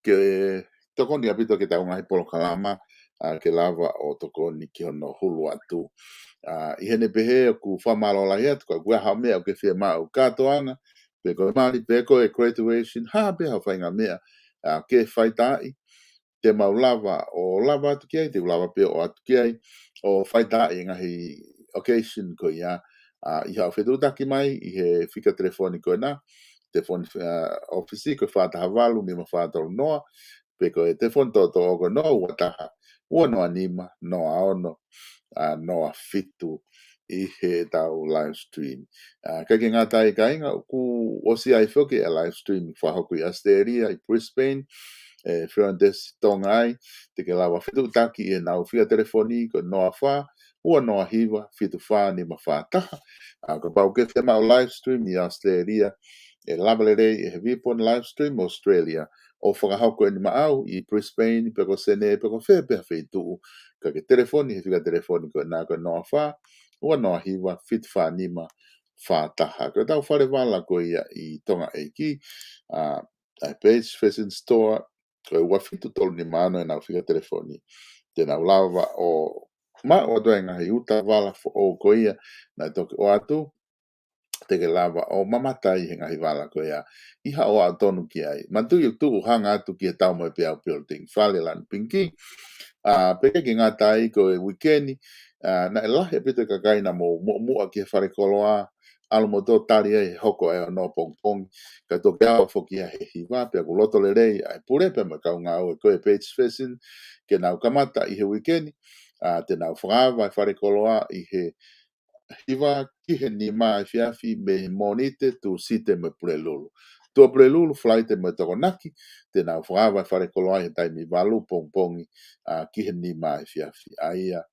ke tokoni ʻaupito ki heʻetau ngaahi polokalama, ʻa, ke lava ʻo tokoni ki hono hulu atu. ʻA, ʻi heʻene pehē ʻoku fakamālō lahi atu, ka ʻoku ʻi ai ha meʻa ʻoku ke fiemaʻu kātoanga, pe ko e mali, pe ko e graduation, ha pē ha faʻahinga meʻa, ʻa, ke fai taʻi, te mau lava ʻo lava atu ki ai, te u lava pē ʻo ʻoatu ki ai, ʻo fai taʻi e ngaahi occasion ko ia, ʻa, ʻi haʻo fetuʻutaki mai ʻi he fika telefoni ko ena, telefoni, ʻa, ʻōfisi ko e fā taha valu nima fā tolu noa, pe ko e telefoni toʻotoʻo ko e noa ua taha, ua noa nima, noa ono, ʻa, noa fitu ʻi heʻetau live stream. ʻA, ʻikai ke ngata ai kāinga, ʻoku ʻosi ʻi ai foki e live stream fakahoko ʻi Australia, ʻi Brisbane, e front desk Tonga ai, te ke lava fetuʻutaki ʻi heʻenau fika telefoni ko e noa fā, ua noa hiva, fitu fā nima fā taha. ʻA, kapau ʻoku ke fiemaʻu live stream ʻi Australia, ʻe lava lelei ʻe he VPON Live Stream Australia ʻo fakahoko ʻene maʻau ʻi Brisbane, pe ko Senē, pe ko fē pē ha feituʻu, ka ke telefoni he fika telefoni ko ena ko e noa fā, ua noa hiva, fitu fā nima fā taha. Ko ʻetau fale vala ko ia ʻi Tonga ʻEiki, ʻa, ʻa e Page Fashion Store, ko e ua fitu tolu nima ono ʻenau fika telefoni. Te nau lava ʻo maʻu atu ai e ngaahi uta vala foʻou ko ia naʻe toki ʻoatu, te ke lava ʻo mamata ai he ngaahi vala ko ia ʻi haʻo aʻu tonu ki ai. Manatuʻi ʻoku tuʻu hanga atu ki he Taumoepeau Building, fale lanu pinki. ʻA, pea ʻikai ke ngata ai, ko e uike ni, ʻa, naʻe lahi ʻaupito e kakai naʻa nau muʻomuʻa ki he falekoloa, ʻalu mo toe tali ai he hoko ʻa e ono pongipongi, ka toki ʻalu foki ia he hiva, pea ʻoku loto lelei ʻa e pule pea mo e kau ngāue ko e Page Fashion, ke nau kamata ʻi he uike ni, ʻa, te nau fakaava e falekoloa ʻi he hiva ki he nima efiafi mei he Mōnite, Tūsite mo e Pulelulu. Tuʻapulelulu, Falaite mo e Tokonaki, te nau fakaava e falekoloa ʻi he taimi valu pongipongi, ʻa, ki he nima efiafi. ʻA ia,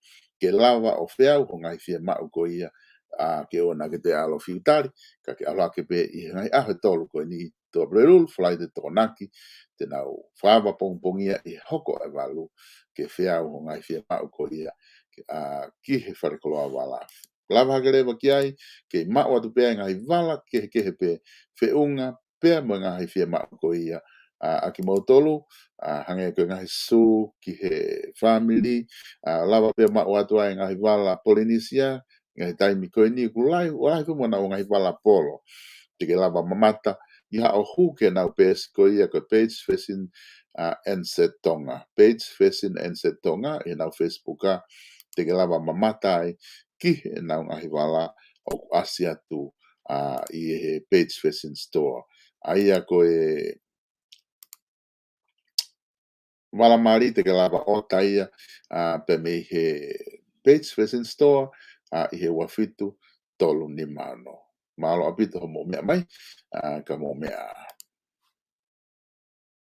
ke lava ʻo feau hoʻo ngaahi fiemaʻu ko ia, ʻa, ke ʻoua naʻa ke toe ʻalu ʻo fiu tali, ka ke ʻalu hake pē ʻi he ngaahi ʻaho ʻe tolu ko eni, Tuʻapulelulu, Falaite, Tokonaki, te nau fakaava pongipongi ia ʻi he hoko ʻa e valu, ke feau hoʻo ngaahi fiemaʻu ko ia, ke, ʻa, ki he falekoloa vala. Lava hake leva ki ai, kei maʻu atu pē ʻa e ngaahi vala kehekehe pē feʻunga pea mo e ngaahi fiemaʻu ko ia, ʻa, ʻa kimoutolu, ʻa, hangē ko e ngaahi sū ki he fāmili, ʻa, lava pē maʻu atu ai e ngaahi vala Polinisia, ngaahi taimi ko eni, ʻoku lahi, ʻoku lahi pē mo ʻenau ngaahi vala polo. Te ke lava mamata ʻi haʻo hū ki heʻenau peesi ko ia ko e Page Fashion, ʻa, N Z Tonga. Page Fashion N Z Tonga, ʻi heʻenau Facebook, ʻa, te ke lava mamata ai ki heʻenau ngaahi vala ʻoku ʻasi atu, ʻa, ʻi he Page Fashion Store. ʻA ia ko e vala mali te ke lava ʻo ʻoatu ia, ʻa, pē mei he Page Fashion Store, ʻa, ʻi he ua fitu tolu nima ono. Mālō ʻaupito hoʻomou meʻa mai, ʻa, ka mou meʻa ā.